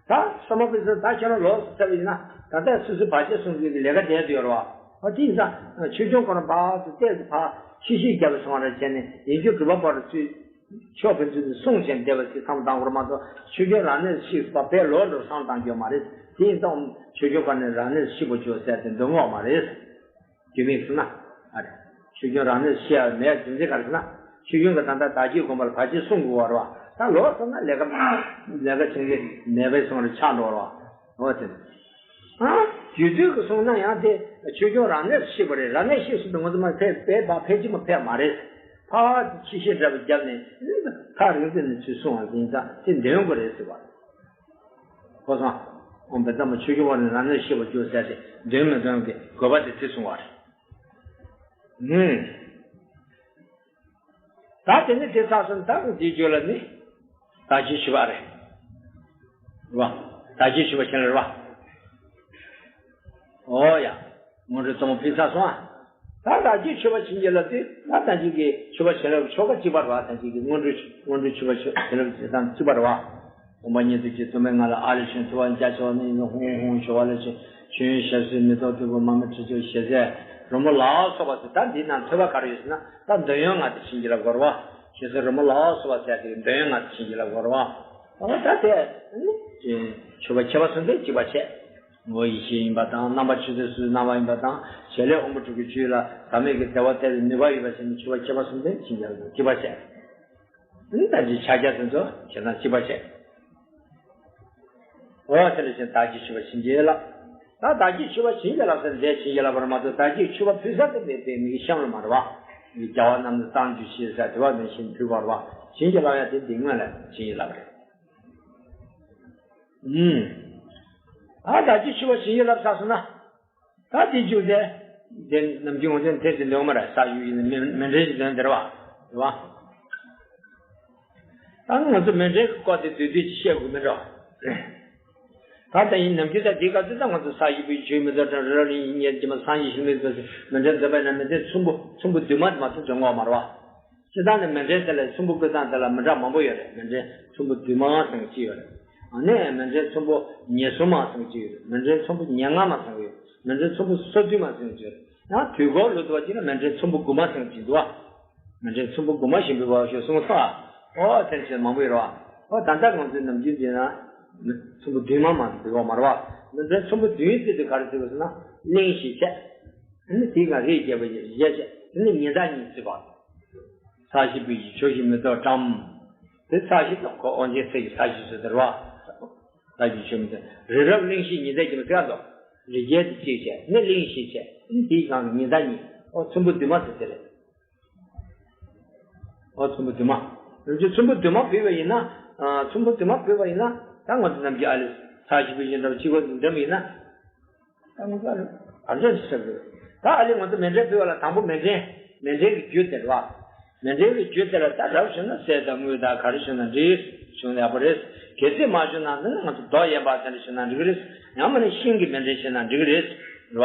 ད་གཏོར་མ་ཕུལ་ཚར། ད་ཁྱེད་རང་ལོག་སུ་ཚར་བ་ཡིན་ན། ད་ལྟ་སོ་སོའི་བར་ཆད་སྲུང་རྒྱུ་གི་ལས་ཀ་དེ་ཡོད་རེད་བ། ཨ། དེ་ཡིན་ཙང་ཆོས་སྐྱོང་ཁོ་རང་ཕར་ཚུར་བལྟས་ཚེ་ཕར་ཕྱི་བཤིག་རྒྱབ་ལ་སོང་བ་རེད་བྱས་ནས། ཡིན་རྒྱུ་སྒྲུབ་པ་པོ་རེད་ཚུལ། ཕྱོགས་ཕན་ཚུན་གྱི་སྲུང་བྱས་བསྡད་པ་ཞིག་བསམ་བློ་བཏང་དགོས་རེད་མ་གཏོགས། ཆོས་སྐྱོང་རང་གནས་སུ་གཤེགས་པ་དཔེ་ལོག་འགྲོ་བསམ་བློ་བཏང་རྒྱུ་ཡོད་མ་རེད། དེ་ཡིན་ཙང་ཆོས་སྐྱོང་བཀའ་ནི་རང་གནས་སུ་གཤེགས་པར་གྱུར་ཟེར་དེ་འདོན་གྱི་ཡོད་མ་རེད། རྒྱུ་མེད་ཟེར་ན། ཨ་རེ། ཆོས་སྐྱོང་རང་གནས་སུ་གཤེགས་པ་མེད་རྒྱུ་མཚན་ག་རེ་ཟེར་ན། ཆོས་སྐྱོང་གིས་ད་ལྟ་བདག་བསྐྱེད་སྒོམ་པ་ལ་བར་ཆད་སྲུང་དགོས་པ་རེད་བ། ད་ལོག་སོང་ན་ལས་ཀ་ལས་ཀ་བྱེད་མཁན་མེད་པའི་བཟོ་འདྲ་ཆགས་འགྲོ་བ་རེད་བ། འོ་དེ། ཨ། རྒྱུད་སྡེ་གི་གསུང་ན་ཡང་དེ་ཆོས་སྐྱོང་རང་གནས་སུ་གཤེགས་པ་རེད། རང་གནས་གཤེགས་སུ་དུ་ང་ཚོ་མ་ཕེབས་པས་པ་ཕལ་ཆེར་མ་ཕེབས་མ་རེད། ཕར་ཕྱི་བཤིག་འདྲ་པོ་བརྒྱབ་ནས་ཐག་རིང་ཙམ་ནས་ཚུར་གསུང་བ་ཡིན་ཙང་དེ་འདོན་དགོས་རེད་ཟེར་བ། ཁོ་སོང་། ཨོཾ་བཛྲ་མ་ཧོ། ཆོས་སྐྱོང་བཀའ་ནི་རང་གནས་སུ་གཤེགས་པར་གྱུར་ཟེར་དེ་འདོན་མི་འདོན་གྱི་དགོས་པ་དེ་དེ་གསུང་བ་རེད། ཨུམ། ད་དེ་ནི་དེ་ཚར་སོང་། ད་འདིའི་རྒྱུད་ལ་ནི་བདག་བསྐྱེད་མཆོད་པ་རེད་བ། བདག་བསྐྱེད་མཆོད་པ་བྱིན་རླབས་རེད་བ། ཨོ་ཡ། སྔོན་འགྲོའི་གཏོར་མ་ཕུལ་ཚར་སོང་ཨ། ད་བདག་བསྐྱེད་མཆོད་པ་བྱིན་གྱིས་བརླབས་དུས། ད་ད་ཅིག་གི་མཆོད་པ་བྱིན་རླབས་ཀྱི་ཆོ་ག་གཅིག་པ་རེད་བ། ད་ཅིག་གི་སྔོན་འགྲོའི་སྔོན་འགྲོའི་མཆོད་པ་བྱིན་རླབས་བྱེད་སྟངས་གཅིག་པ་རེད་བ། དགོངས་པ་བརྙེས་དུས་ཀྱི་སྟོན་པའི་ངང་ལ་ཨཱ་ལས་བྱུང་། ཐུབ་པ་རྒྱ་ཆེ་བ་ནི་ཡིན་ལ། ཧཱུྃ་ཧཱུྃ་ཞུ་བ་ལས་བྱུང་། ཆོས་དབྱིངས་ཞབས་བསིལ་མེ་ཏོག་ཏོག་པུས་མར་མེ་དྲི་ཆབ་ཞལ་ཟས། རོལ་མོ་ལ་སོགས་པ་ཟེར། ད་འདི་ནང་ཐོས་པ་ག་རེ་ཡོད་ཟེར་ན། ད་འདོད་ཡོན་ལྔ་དེ་བྱིན་གྱིས་བརླབ་དགོས་རེད་བ། ཞལ་ཟས་རོལ་མོ་ལ་སོགས་པ་ཟེར་དེ་འདོད་ཡོན་ལྔ་དེ་བྱིན་གྱིས་བརླབ་དགོས་རེད་བ། འོ་ད་དེ་ནི་མཆོད་པ་ཁྱད་པར་གསུམ་ལྡན་གཅིག་པ་བྱས། ངོ་བོ་ཡེ་ཤེས་ཡིན་པ་དང་། རྣམ་པ་ཆོས་ཚུལ་སོ་སོའི་སྣང་བ་ཡིན་པ་དང་། བྱེད་ལས་དབང་པོ་དྲུག་གི་རྒྱུད་ལ་ཟག་མེད་ཀྱི་བདེ་བ་སྟེར་བའི་ནུས་པ་ཡོད་པ་བྱས་ནས་མཆོད་པ་ཁྱད་པར་གསུམ་ལྡན་བྱིན་གྱིས་བརླབ་དགོས། གཅིག་པ་བྱས། ཨ་ནི་ད་ཅིག་ཕྱག་རྒྱ་དེ་ཚོ་བྱེད་སྟངས་གཅིག་པ་བྱས། འོ་དེ་ལ་བྱིན་བདག་བསྐྱེད་མཆོད་པ་བྱིན་གྱིས་བརླབས། ད་བདག་བསྐྱེད་མཆོད་པ་བྱིན་གྱིས་བརླབས་ཟེར་འདིར་བྱིན་གྱིས་བརླབས་པ་རེད་མ་གཏོགས། བདག་བསྐྱེད་མཆོད་པ་ཕུལ་ས་དེ་མེད་པའི་མི་གཤམ་ལ་མ་རེད་བ། མི་རྒྱལ་བ་རྣམས་ནི་གཙང་འགྱུར་ཞེས་ཟེར་དེ་བ་མེད་བཞིན་ཕུལ་བ་རེད་བ། བྱིན་གྱིས་བརླབས་ཡ་དེ་འདི་སྔོན་ལ་བྱིན་གྱིས་བརླབས་རེད། ཨུམ། ད་བདག་བསྐྱེད་མཆོད་པ་བྱིན་གྱིས་བརླབས་ཚར་སོང་ན། ད་དེ་མཇུག་དེ། དེ་ནམ་རྒྱུན་ངོ་དེ་འཐེན་ཅིག་འདོན་མ་རེད། ས་ཡུལ་ཡིན་ན་མེ་མཎྜལ་ཞིག་འདོན་དེ་རེད་བ། རེད་བ། ད་ང་ཚོ་མཎྜལ་གྱི་སྐོར་དེ་བསྡུས་བསྡུས་ཅིག་བཤད་དགོས་མིན་འགྲོ། ད་ལྟ་ཡིན་ནམ་རྒྱུན་ད་འདི་ག་ཚོད་ད་ང་ཚོ་ས་ཡི་བུ་ཡི་ཆོས་མི་ཚོགས་གྲངས་རི་རབ་གླིང་བཞི་ཉེར་གཅིག་མ་སངས་རྒྱས་ཤིང་མི་ཚོགས་མཎྜལ་འདོན་པ་ཡིན་ན་མཎྜལ་ཚོམ་བུ་ཚོམ་བུ་བདུན་མ་དེ་མ་གཏོགས་འདོན་གྱི་ཡོད་མ་རེད་བ། སྤྱིར་བཏང་ནས་མཎྜལ་དེ་ལ་ཚོམ་བུ་བཀོད་སྟངས་དེ་ལ་མི་འདྲ་མང་པོ་ཡོད་རེད། མཎྜལ་ཚོམ་བུ་བདུན་མ་ཟེར་མཁན་གཅིག་ཡོད་རེད། ཨ་ནི་མཎྜལ་ཚོམ་བུ་ཉེར་གསུམ་མ་ཟེར་མཁན་གཅིག་ཡོད་རེད། མཎྜལ་ཚོམ་བུ་ཉེར་ལྔ་མ་ཟེར་མཁན་ཡོད་རེད། མཎྜལ་ཚོམ་བུ་སོ་བདུན་མ་ཟེར་མཁན་གཅིག་ཡོད་རེད། ཡང་དུས་འཁོར་ལོ་དུ་བ་གཅིག་ལ་མཎྜལ་ཚོམ་བུ་དགུ་མ་ཟེར་མཁན་གཅིག་འདུག་བ། མཎྜལ་ཚོམ་བུ་དགུ་མ་ཞིག་འབུལ་བ་ཞེས་གསུངས་སོང་ཨ། ཨོ་དེ་བྱས་མང་པོ་ཡོད་རེད་བ། ཨོ་ད་ལྟ་ང་ཚོའི་ནམ་རྒྱུན་འདི་ན་ཚོམ་བུ་བདུན་མ་མ་འབུལ་བ་མ་རེད་བ། མཎྜལ་ཚོམ་བུ་བདུན་ཡོད་ཚེ་དེ་ག་རེ་ཟེར་བ་ཟེར་ན། གླེང་གཞི་བྱས། ཨ་ནི་དེའི་སྒང་རིགས་བརྒྱད་པ་ཡི་རིགས་བརྒྱད་བྱས། དེ་ནི་ཉི་ཟླ་གཉིས་བརྩི་བ། ས་གཞི་སྦས་ཡུལ། ཆོས་ཀྱི་མེ་ཏོག་བཀྲམ། དེ་ས་གཞི་དང་ཁོ་དབང་ཆེན་ཚེ་ཡི་ས་གཞི་ཟེར་དེ་རེད་བ། ས་གཞི་ཆོས་མེ་ཏོག་རི་རབ་གླིང་བཞི་ཉི་ཟླ་གཉིས་མ་ཟེར་བ་དང་། རིགས་བརྒྱད་དེ་གཅིག་བྱས་ནི་གླེང་གཞི་བྱས་ནི་དེའི་སྒང་གི་ཉི་ཟླ་གཉིས། ཨོ་ཚོམ་བུ་བདུན་མ་ཟེར་དེ་རེད། ཨོ་ཚོམ་བུ་བདུན་མ། ནམ་རྒྱུན་ཚོམ་བུ་བདུན་མ་ཕུལ་བ་ཡིན་ན། ཨ། ཚོམ་བུ་བདུན་མ་ཕུལ་བ་ཡིན་ན། ད་ང་ཚོ་ནམ་རྒྱུན་ཨ་ལས་ས་བཞི་པོ་ཡིན་འདྲ་བ་གཅིག་པོ་འདེམས་ཡིན་ན། ད་ང་ཚོ་ཨ་ལས་ག་འདྲ་ཞིག་བྱེད་དགོས། ད་ཨ་ལས་ང་ཚོ་མཎྜལ་ཕུལ་བ་ལ་དང་པོ་མཎྜལ། མཎྜལ་གྱི་རྒྱུ་དེ་རེད་བ། མཎྜལ་གྱི་རྒྱུ་དེ་ལ་ད་རབ་བྱུང་ན་གསེར་དང་དངུལ་དང་ག་རེ་བྱུང་ན་འགྲིག། བྱུང་ན་ཡག་པོ་རེད། གལ་སྲིད་མ་བྱུང་ན་ནི་ང་ཚོ་མདོག་གཡན་པ་དེ་འདྲ་བྱུང་ན་འགྲིག་གི་རེད། ཡང་མིན་ན་ཤིང་གི་མཎྜལ་བྱས་ན་འགྲིག་གི་རེད། རེད་བ།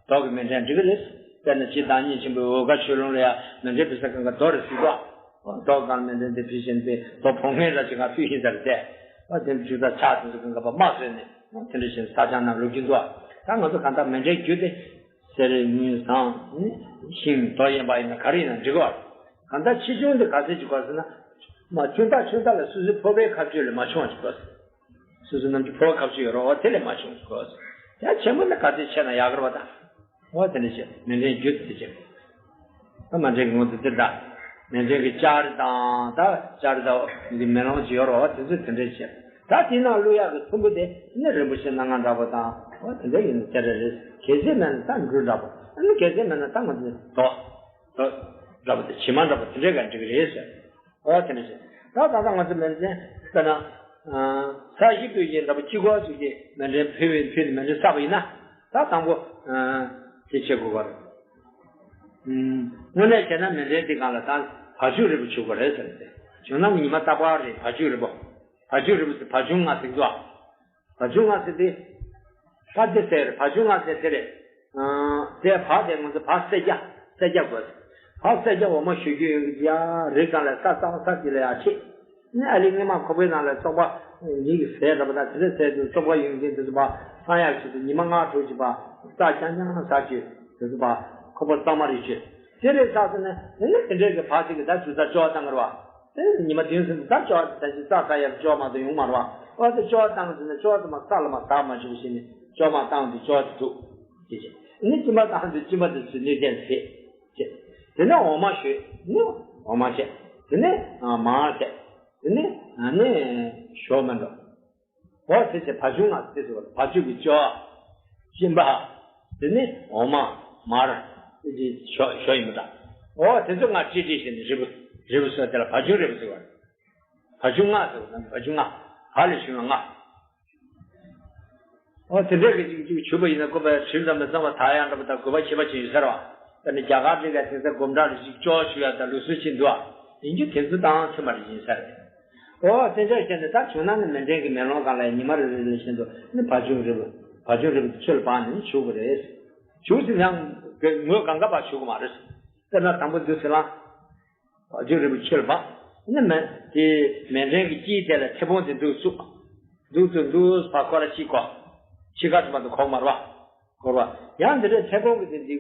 མདོག་གི་མཎྜལ་འགྲིག་གི་རེད། དཔེར་ན་སྤྱིར་བདག་ཉིད་ཆེན་པོའི་འོལ་ཁ་ཆོས་ལུང་ལ་ཡང་མཎྜལ་ཕུལ་ས་གང་ག་མདོག་རེད་ཟེར་གོ། མདོག་གང་མཎྜལ་འདི་ཕུལ་བཞིན་པའི་མདོག་ཕོ་ངན་ར་ཅིག་གང་ཕུལ་བཞིན་ཟེར་ཏེ། ཨ་དེ་འདྲ་ཆགས་དེ་ཚོ་གང་ག་པ་དམར་བཟོས་ནས་དེ་འདྲ་བཞིན་ས་ཆ་ནང་ལོག་གིན་འདུག་ད་ང་ཚོ་གང་ལྟར་མཎྜལ་རྒྱུ་དེ་གསེར་དངུལ་ཟངས་ནི་ཤིང་མདོག་གཡན་པ་ཡིན་ན་ག་རེ་ཡིན་ན་འགྲིག་གི་བ། གང་ལྟར་ཆེ་ཆུང་དེ་ག་ཚོད་ཅིག་དགོས་ཟེར་ན། མ་ཆུང་ཐག་ཆུང་ཐག་ལ་སོ་སོའི་ཕོ་བའི་ཁ་གཅོད་ལས་མ་ཆུང་བ་ཅིག་དགོས། སོ་སོ་ནམ་རྒྱུན་ཕོ་བ་ཁ་གཅོད་ཡོད་རེད་བ། དེ་ལས་མ་ཆུང་དགོས། ཡང་ཆེན་པོ་ནི་ག་ཚོད་ཆེ་ན་ཡག་གི་རེད་བ་ད། འོ་དེ་འདྲ་བྱས་མཎྜལ་རྒྱུ་དེ་བྱས། ད་མཎྜལ་གྱི་ངོ་བོ་དེ་འདྲ། མཎྜལ་གྱི་ལྕགས་རི་དང་ད་ལྕགས་རི་དང་འདི་མེ་ལོང་ཅིག་ཡོད་རེད་བ། དེ་ཚོ་དེ་འདྲ་བྱས། ད་དེ་ནང་བླུག་ཡག་གི་ཚོམ་བུ་དེ་ནི་རིན་པོ་ཆེ་སྣ་ལྔ་འདྲ་པོ་དང་འོ་དེ་འདྲ་ཡིན་ན་དེ་འདྲ་རེད། གལ་སྲིད་མེད་ན་ད་འབྲུ་འདྲ་པོ། ཨ་ནི་གལ་སྲིད་མེད་ན་ད་ང་ཚོ་རྡོ། རྡོ་འདྲ་པོ་དེ་བྱེ་མ་འདྲ་པོ་དེ་འདྲ་ག་འགྲིག་གི་རེད་ཟེར། ཨོ་དེ་འདྲ་བྱས། ད་ད་ལྟ་ང་ཚོ་མཎྜལ་དཔེར་ན། ས་གཞི་སྤོས་ཀྱི་འདྲ་པོ་གཅིག་པོ་ཅིག་གིས་མཎྜལ་ཕུལ་བའི་ཕུལ་ནས་མཎྜལ་བསགས་པ་ཡིན་ན། ད་དང་པོ། དེ་བྱེད་དགོས་པ་རེད། དངོས་གནས་བྱས་ན་མཎྜལ་དེ་སྒང་ལ་ད་བ་ཕྱུགས་རིལ་པོ་བྱུག་དགོས་རེད་ཟེར་ཏེ། བྱུང་ན་ཉི་མ་རྟག་པར་རེད་བ་ཕྱུགས་རིལ་པོ། བ་ཕྱུགས་རིལ་པོ་དེ་བ་ཕྱུགས་ལྔ་ཟེར་གྱི་འདུག་ཨ། བ་ཕྱུགས་ལྔ་ཟེར་དེ། ད་དེ་ཟེར་བ་ཕྱུགས་ལྔ་ཟེར་དེ་རེད། དེ་བ་དེ་ང་ཚོ་བ་སེར་སྐྱ། སེར་སྐྱ་དགོས། བ་སེར་སྐྱ་འོ་མ་བཞོ་རྒྱུ་ཡོང་གི་ཡ་རི་སྒང་ལ་ས་གཙང་ས་དེ་ལ་ཡ་ཆེ། ནི་ཨ་ལི་སྔོན་མ་ཁོག་པའི་ནང་ལ་བཙོག་པ་ཉིད་ཀྱི་ཟས་འདྲ་པོ་དང་དེ་ཚོ་ཟས་དེ་བཙོག་པ་ཡོང་གི་དེ་ཚོ་བ་སངས་ཡག་ཆེད་དུ་ཉི་མ་ལྔ་དྲུག་ཅིག་བ་ས་རྐྱང་རྐྱང་ཟ་རྒྱུ་དེ་ཚོ་བ་ཁོག་པ་གཙང་མ་རེད་ཅེས། དེ་རེད་ཟ་ཟེར་ནས་དེ་ནི་དེ་འདྲའི་གི་བ་དེ་གི་ད་ཇུ་ས་ཅོག་བཏང་གི་རེད་བ། དེ་ཉི་མ་བདུན་ཙམ་ད་ཅོག་ད་ཅི་ས་ས་ཡར་ཅོག་མ་གཏོགས་ཡོང་མ་རེད་བ། ཨོ་དེ་ཅོག་བཏང་ཟེར་ནས་ཅོག་དེ་མ་ས་ལ་མ་ཟག་མ་བྱུང་ཞེས་ནས་ཅོག་མ་བཏང་དུས་ཅོག་དེ་འདུག་དེ་བྱས་ནི་གཅིན་པ་བཏང་དུས་གཅིན་པ་དེ་ཚོས་ནུས་ལྡན་བྱས། བྱས། དེ་ནས་འོ་མ་བཞོས་ནི་འོ་མ་བྱས། དེ་ནས་མར་བྱས། དེ་ནས་ནི་ཞོ་མི་འགྲོ། འོ་དེ་བྱས་བ་ཕྱུགས་ལྔ་དེ་ཚོ་བ་ཕྱུགས་ཀྱི་ཅོག་གཅིན་པ། དེ་ནས་འོ་མ། མར། དེ་བྱས་ཞོ་ཞོ་ཡིན་པ་འདྲ། འོ་དེ་ཚོ་ལྔ་བསྲེས་བསྲེས་བྱས་ནས་རིལ་བུ། རིལ་བུ་བཟོས་དེ་ལ་བ་ཕྱུགས་རིལ་བུ་ཟེར་བ། བ་ཕྱུགས་ལྔ་ཟེར་བ་ན་བ་ཕྱུགས་ལྔ། བ་ལས་བྱུང་བ་ལྔ། འོ་དེ་འདྲའི་གི་ཅིག་ཅིག་བྱུག་པ་ཡིན་ན་ཀོ་པ་དྲིལ་ཙམ་ལ་གཙང་བ་དག་ཡང་འདྲ་པོ་དང་དགོས་པ་ཁྱད་པར་ཅན་ཡོད་ས་རེད་བ། ད་ནི་རྒྱ་གར་འདི་ག་དེང་སང་སྒོམ་གྲྭ་ལ་ཅིག་ཅོག་ཞུ་ཡ་དང་ལུགས་སྲོལ་ཅིག་འདུག་ཨ། ཡིན་རྒྱུ་དེ་ཚོ་དང་མཐུན་པ་རེད་ཡིན་ས་རེད། འོ་དེ་འདྲ་བྱས་ནས་ད་བྱུང་ན་ནི་མཎྜལ་གྱི་མེ་ལོང་སྒང་ལ་ཉི་མ་རེ་རེ་ལ་བཞིན་དུ་ནི་བ་ཕྱུགས་རིལ་བུ། བ་ཕྱུགས་རིལ་བུ་དེ་ཆུ་ལ་སྦངས་ནས་ནི་བྱུག་དགོས་རེད། བྱུག་ཟིན་ཡང་ངོས་གང་ག་པར་བྱུག་གི་མ་རེད། དཔེར་ན་དང་པོ་འདི་ཟེར་ལ། བ་ཕྱུགས་རིལ་བུ་ཆུ་ལ་སྦངས། ནི་མེ་དེ་མཎྜལ་གྱི་དཀྱིལ་དེ་ལ་མཐེ་བོང་དེ་འདུག་བཙུགས། འདུག་བཙུགས་འདུག་བ་སྐོར་ར་གཅིག་བསྐོར། ཕྱི་ཁ་ཙམ་པ་དུ་འཁོར་མ་རེད་བ། འཁོར་བ། ཡང་འདི་འདྲའི་མཐེ་བོང་གི་དེ་འདི།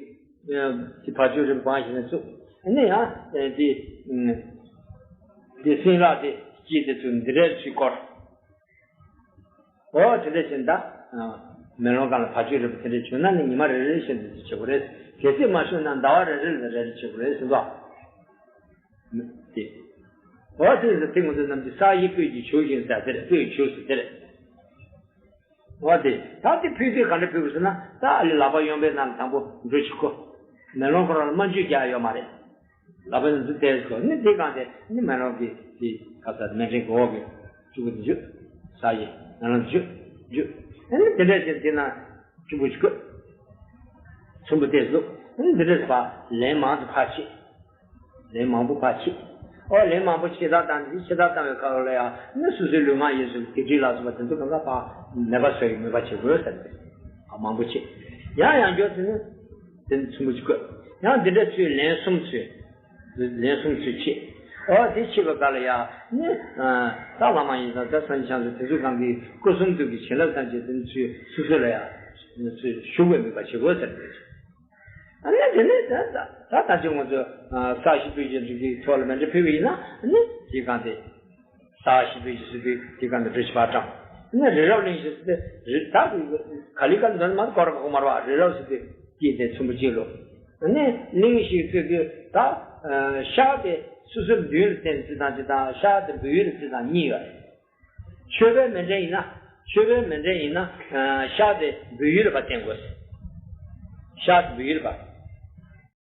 དེ་བ་ཕྱུགས་རིལ་བུ་སྦངས་ཤིང་ནས་བཙུགས། ནི་ཡང་དེ། དེ་སྲིན་ལག་དེ་དཀྱིལ་དེ་ཚུར་འདི་འདྲའི་ཚུར་བསྐོར། འོ་དེ་འདྲ་བཞིན་ད། མེ་ལོང་སྒང་ལ་བ་ཕྱུགས་རིལ་བུ་དེ་འདྲ་བྱུང་ན་ནི་ཉི་མ་རེ་རེ་བཞིན་དུ་བྱེད་དགོས་རེད། གལ་སྲིད་མ་བྱུང་ན་ཟླ་བ་རེ་རེ་ལ་རེ་རེ་བྱེད་དགོས་རེད་ཟེར་འདུག་དེ། འོ་དེ་ཡིན་ཙང་དེ་ང་ཚོ་རྣམས་ཀྱི་ས་གཞི་སྤོས་ཀྱི་བྱུག་ཅིང་ཟེར་དེ་རེད། སྤོས་ཀྱི་བྱུག་ཟེར་དེ་རེད། འོ་དེ་ད་དེ་ཕུལ་དུས་ག་འདྲ་ཕུལ་དགོས་ཟེར་ན་ད་ཨ་ལི་ལག་པ་གཡོན་པའི་ནང་ལ་དང་པོ་འབྲུ་གཅིག་ཁུར། མེ་ལོང་ཁོ་རང་ལ་རྨ་འཇུ་རྒྱག་ཡོད་མ་རེད། ལག་པ་ནི་འཛུགས་ཏེ་གོ་ནི་དེ་གང་དེ་ནི་མེ་ལོང་གི་དེ་ཁ་ས་མཎྜལ་གྱི་འོག་གི་བཅུ་པོ་དེ་འཇུ། ས་ཡི་མེ་ལོང་འཇུ། འཇུ། ཨ་ནི་དེ་འདྲ་བྱས་དེ་ན་བཅུ་པོ་ཞིག་བཀོད། ཚོམ་བུ་དེ་བཟོ། ཨ་ནི་འདི་འདྲ་བ་ལན་མང་དུ་ཕར་བྱེད། ལན་མང་པོ་ཕར་བྱེད། ཨོ་ལན་མང་པོ་ཕྱི་ལྟར་བཏང་དེ་ཕྱི་ལྟར་བཏང་བའི་སྐབས་ལ་ཡང་ནི་སོ་སོའི་ལུས་ངག་ཡིད་གསུམ་དེ་དྲིལ་ལ་སོགས་པ་དེ་ཚོ་གང་ག་ཕར་མེད་པ་བཟོ་ཡི་མེད་པ་བྱེད་དགོས་ཟེར་ཏེ། ཨ་མང་པོ་བྱེད། ཡང་ཡང་བསྐྱར་དེ་ནི་དེ་ནི་ཚོམ་བུ་ཅིག་བཀོད། ཡང་འདི་འདྲ་ཚུལ་ལན་གསུམ་ཚུལ། ལན་གསུམ་ཚུལ་བྱེད། ཨོ་དེ་བྱེད་པའི་སྐབས་ལ་ཡང་ནི། ད་བླ་མ་ཡིན་ཙང་ད་སངས་རྒྱས་བྱང་སེམས་དེ་ཚོ་གང་གི་སྐུ་གསུང་ཐུགས་ཀྱི་བྱིན་རླབས་ཐམས་ཅད་དེ་ཚོའི་སོ་སོ་ལ་ཡང་ཞུགས་པའི་དམིགས་པ་བྱེད་དགོས་ཟེར་ཏེ། ཨ་ནི་དེ་ནས་ད་ད་ད་ཅི་ང་ཚོ་ས་གཞི་སྤོས་ཀྱི་རིགས་ཀྱི་ཐོག་ལ་མཎྜལ་ཕུལ་བ་ཡིན་ན་ཨ་ནི་དེ་གང་དེ། ས་གཞི་སྤོས་ཀྱི་ཟེར་དུས་དེ་གང་དེ་འབྲུ་བཞི་པ་བཀྲམ། ཨ་ནི་རི་རབ་གླིང་བཞི་ཟེར་དུས་རི་ད་ག་ལི་ག་ལི་འདོན་མ་སྐོར་གོ་མར་བ་རི་རབ་ཟེར་དུས་དཀྱིལ་དེ་ཚོམ་བུ་གཅིག་ལོ། ཨ་ནི་གླིང་བཞི་ཟེར་དུས་ད་ཤར་དེ་སོ་སོའི་མདུན་ལ་བསྟན་ཚུལ་དང་གཅིག་དང་ཤར་དེ་སྦས་ཡུལ་ལ་ཚུལ་དང་གཉིས་ཡོད་རེད། མཆོད་པའི་མཎྜལ་ཡིན་ན། མཆོད་པའི་མཎྜལ་ཡིན་ན། ཤར་དེ་སྦས་ཡུལ་ལ་ཕར་བསྟན་དགོས། ཤར་དེ་སྦས་ཡུལ་ལ་ཕར།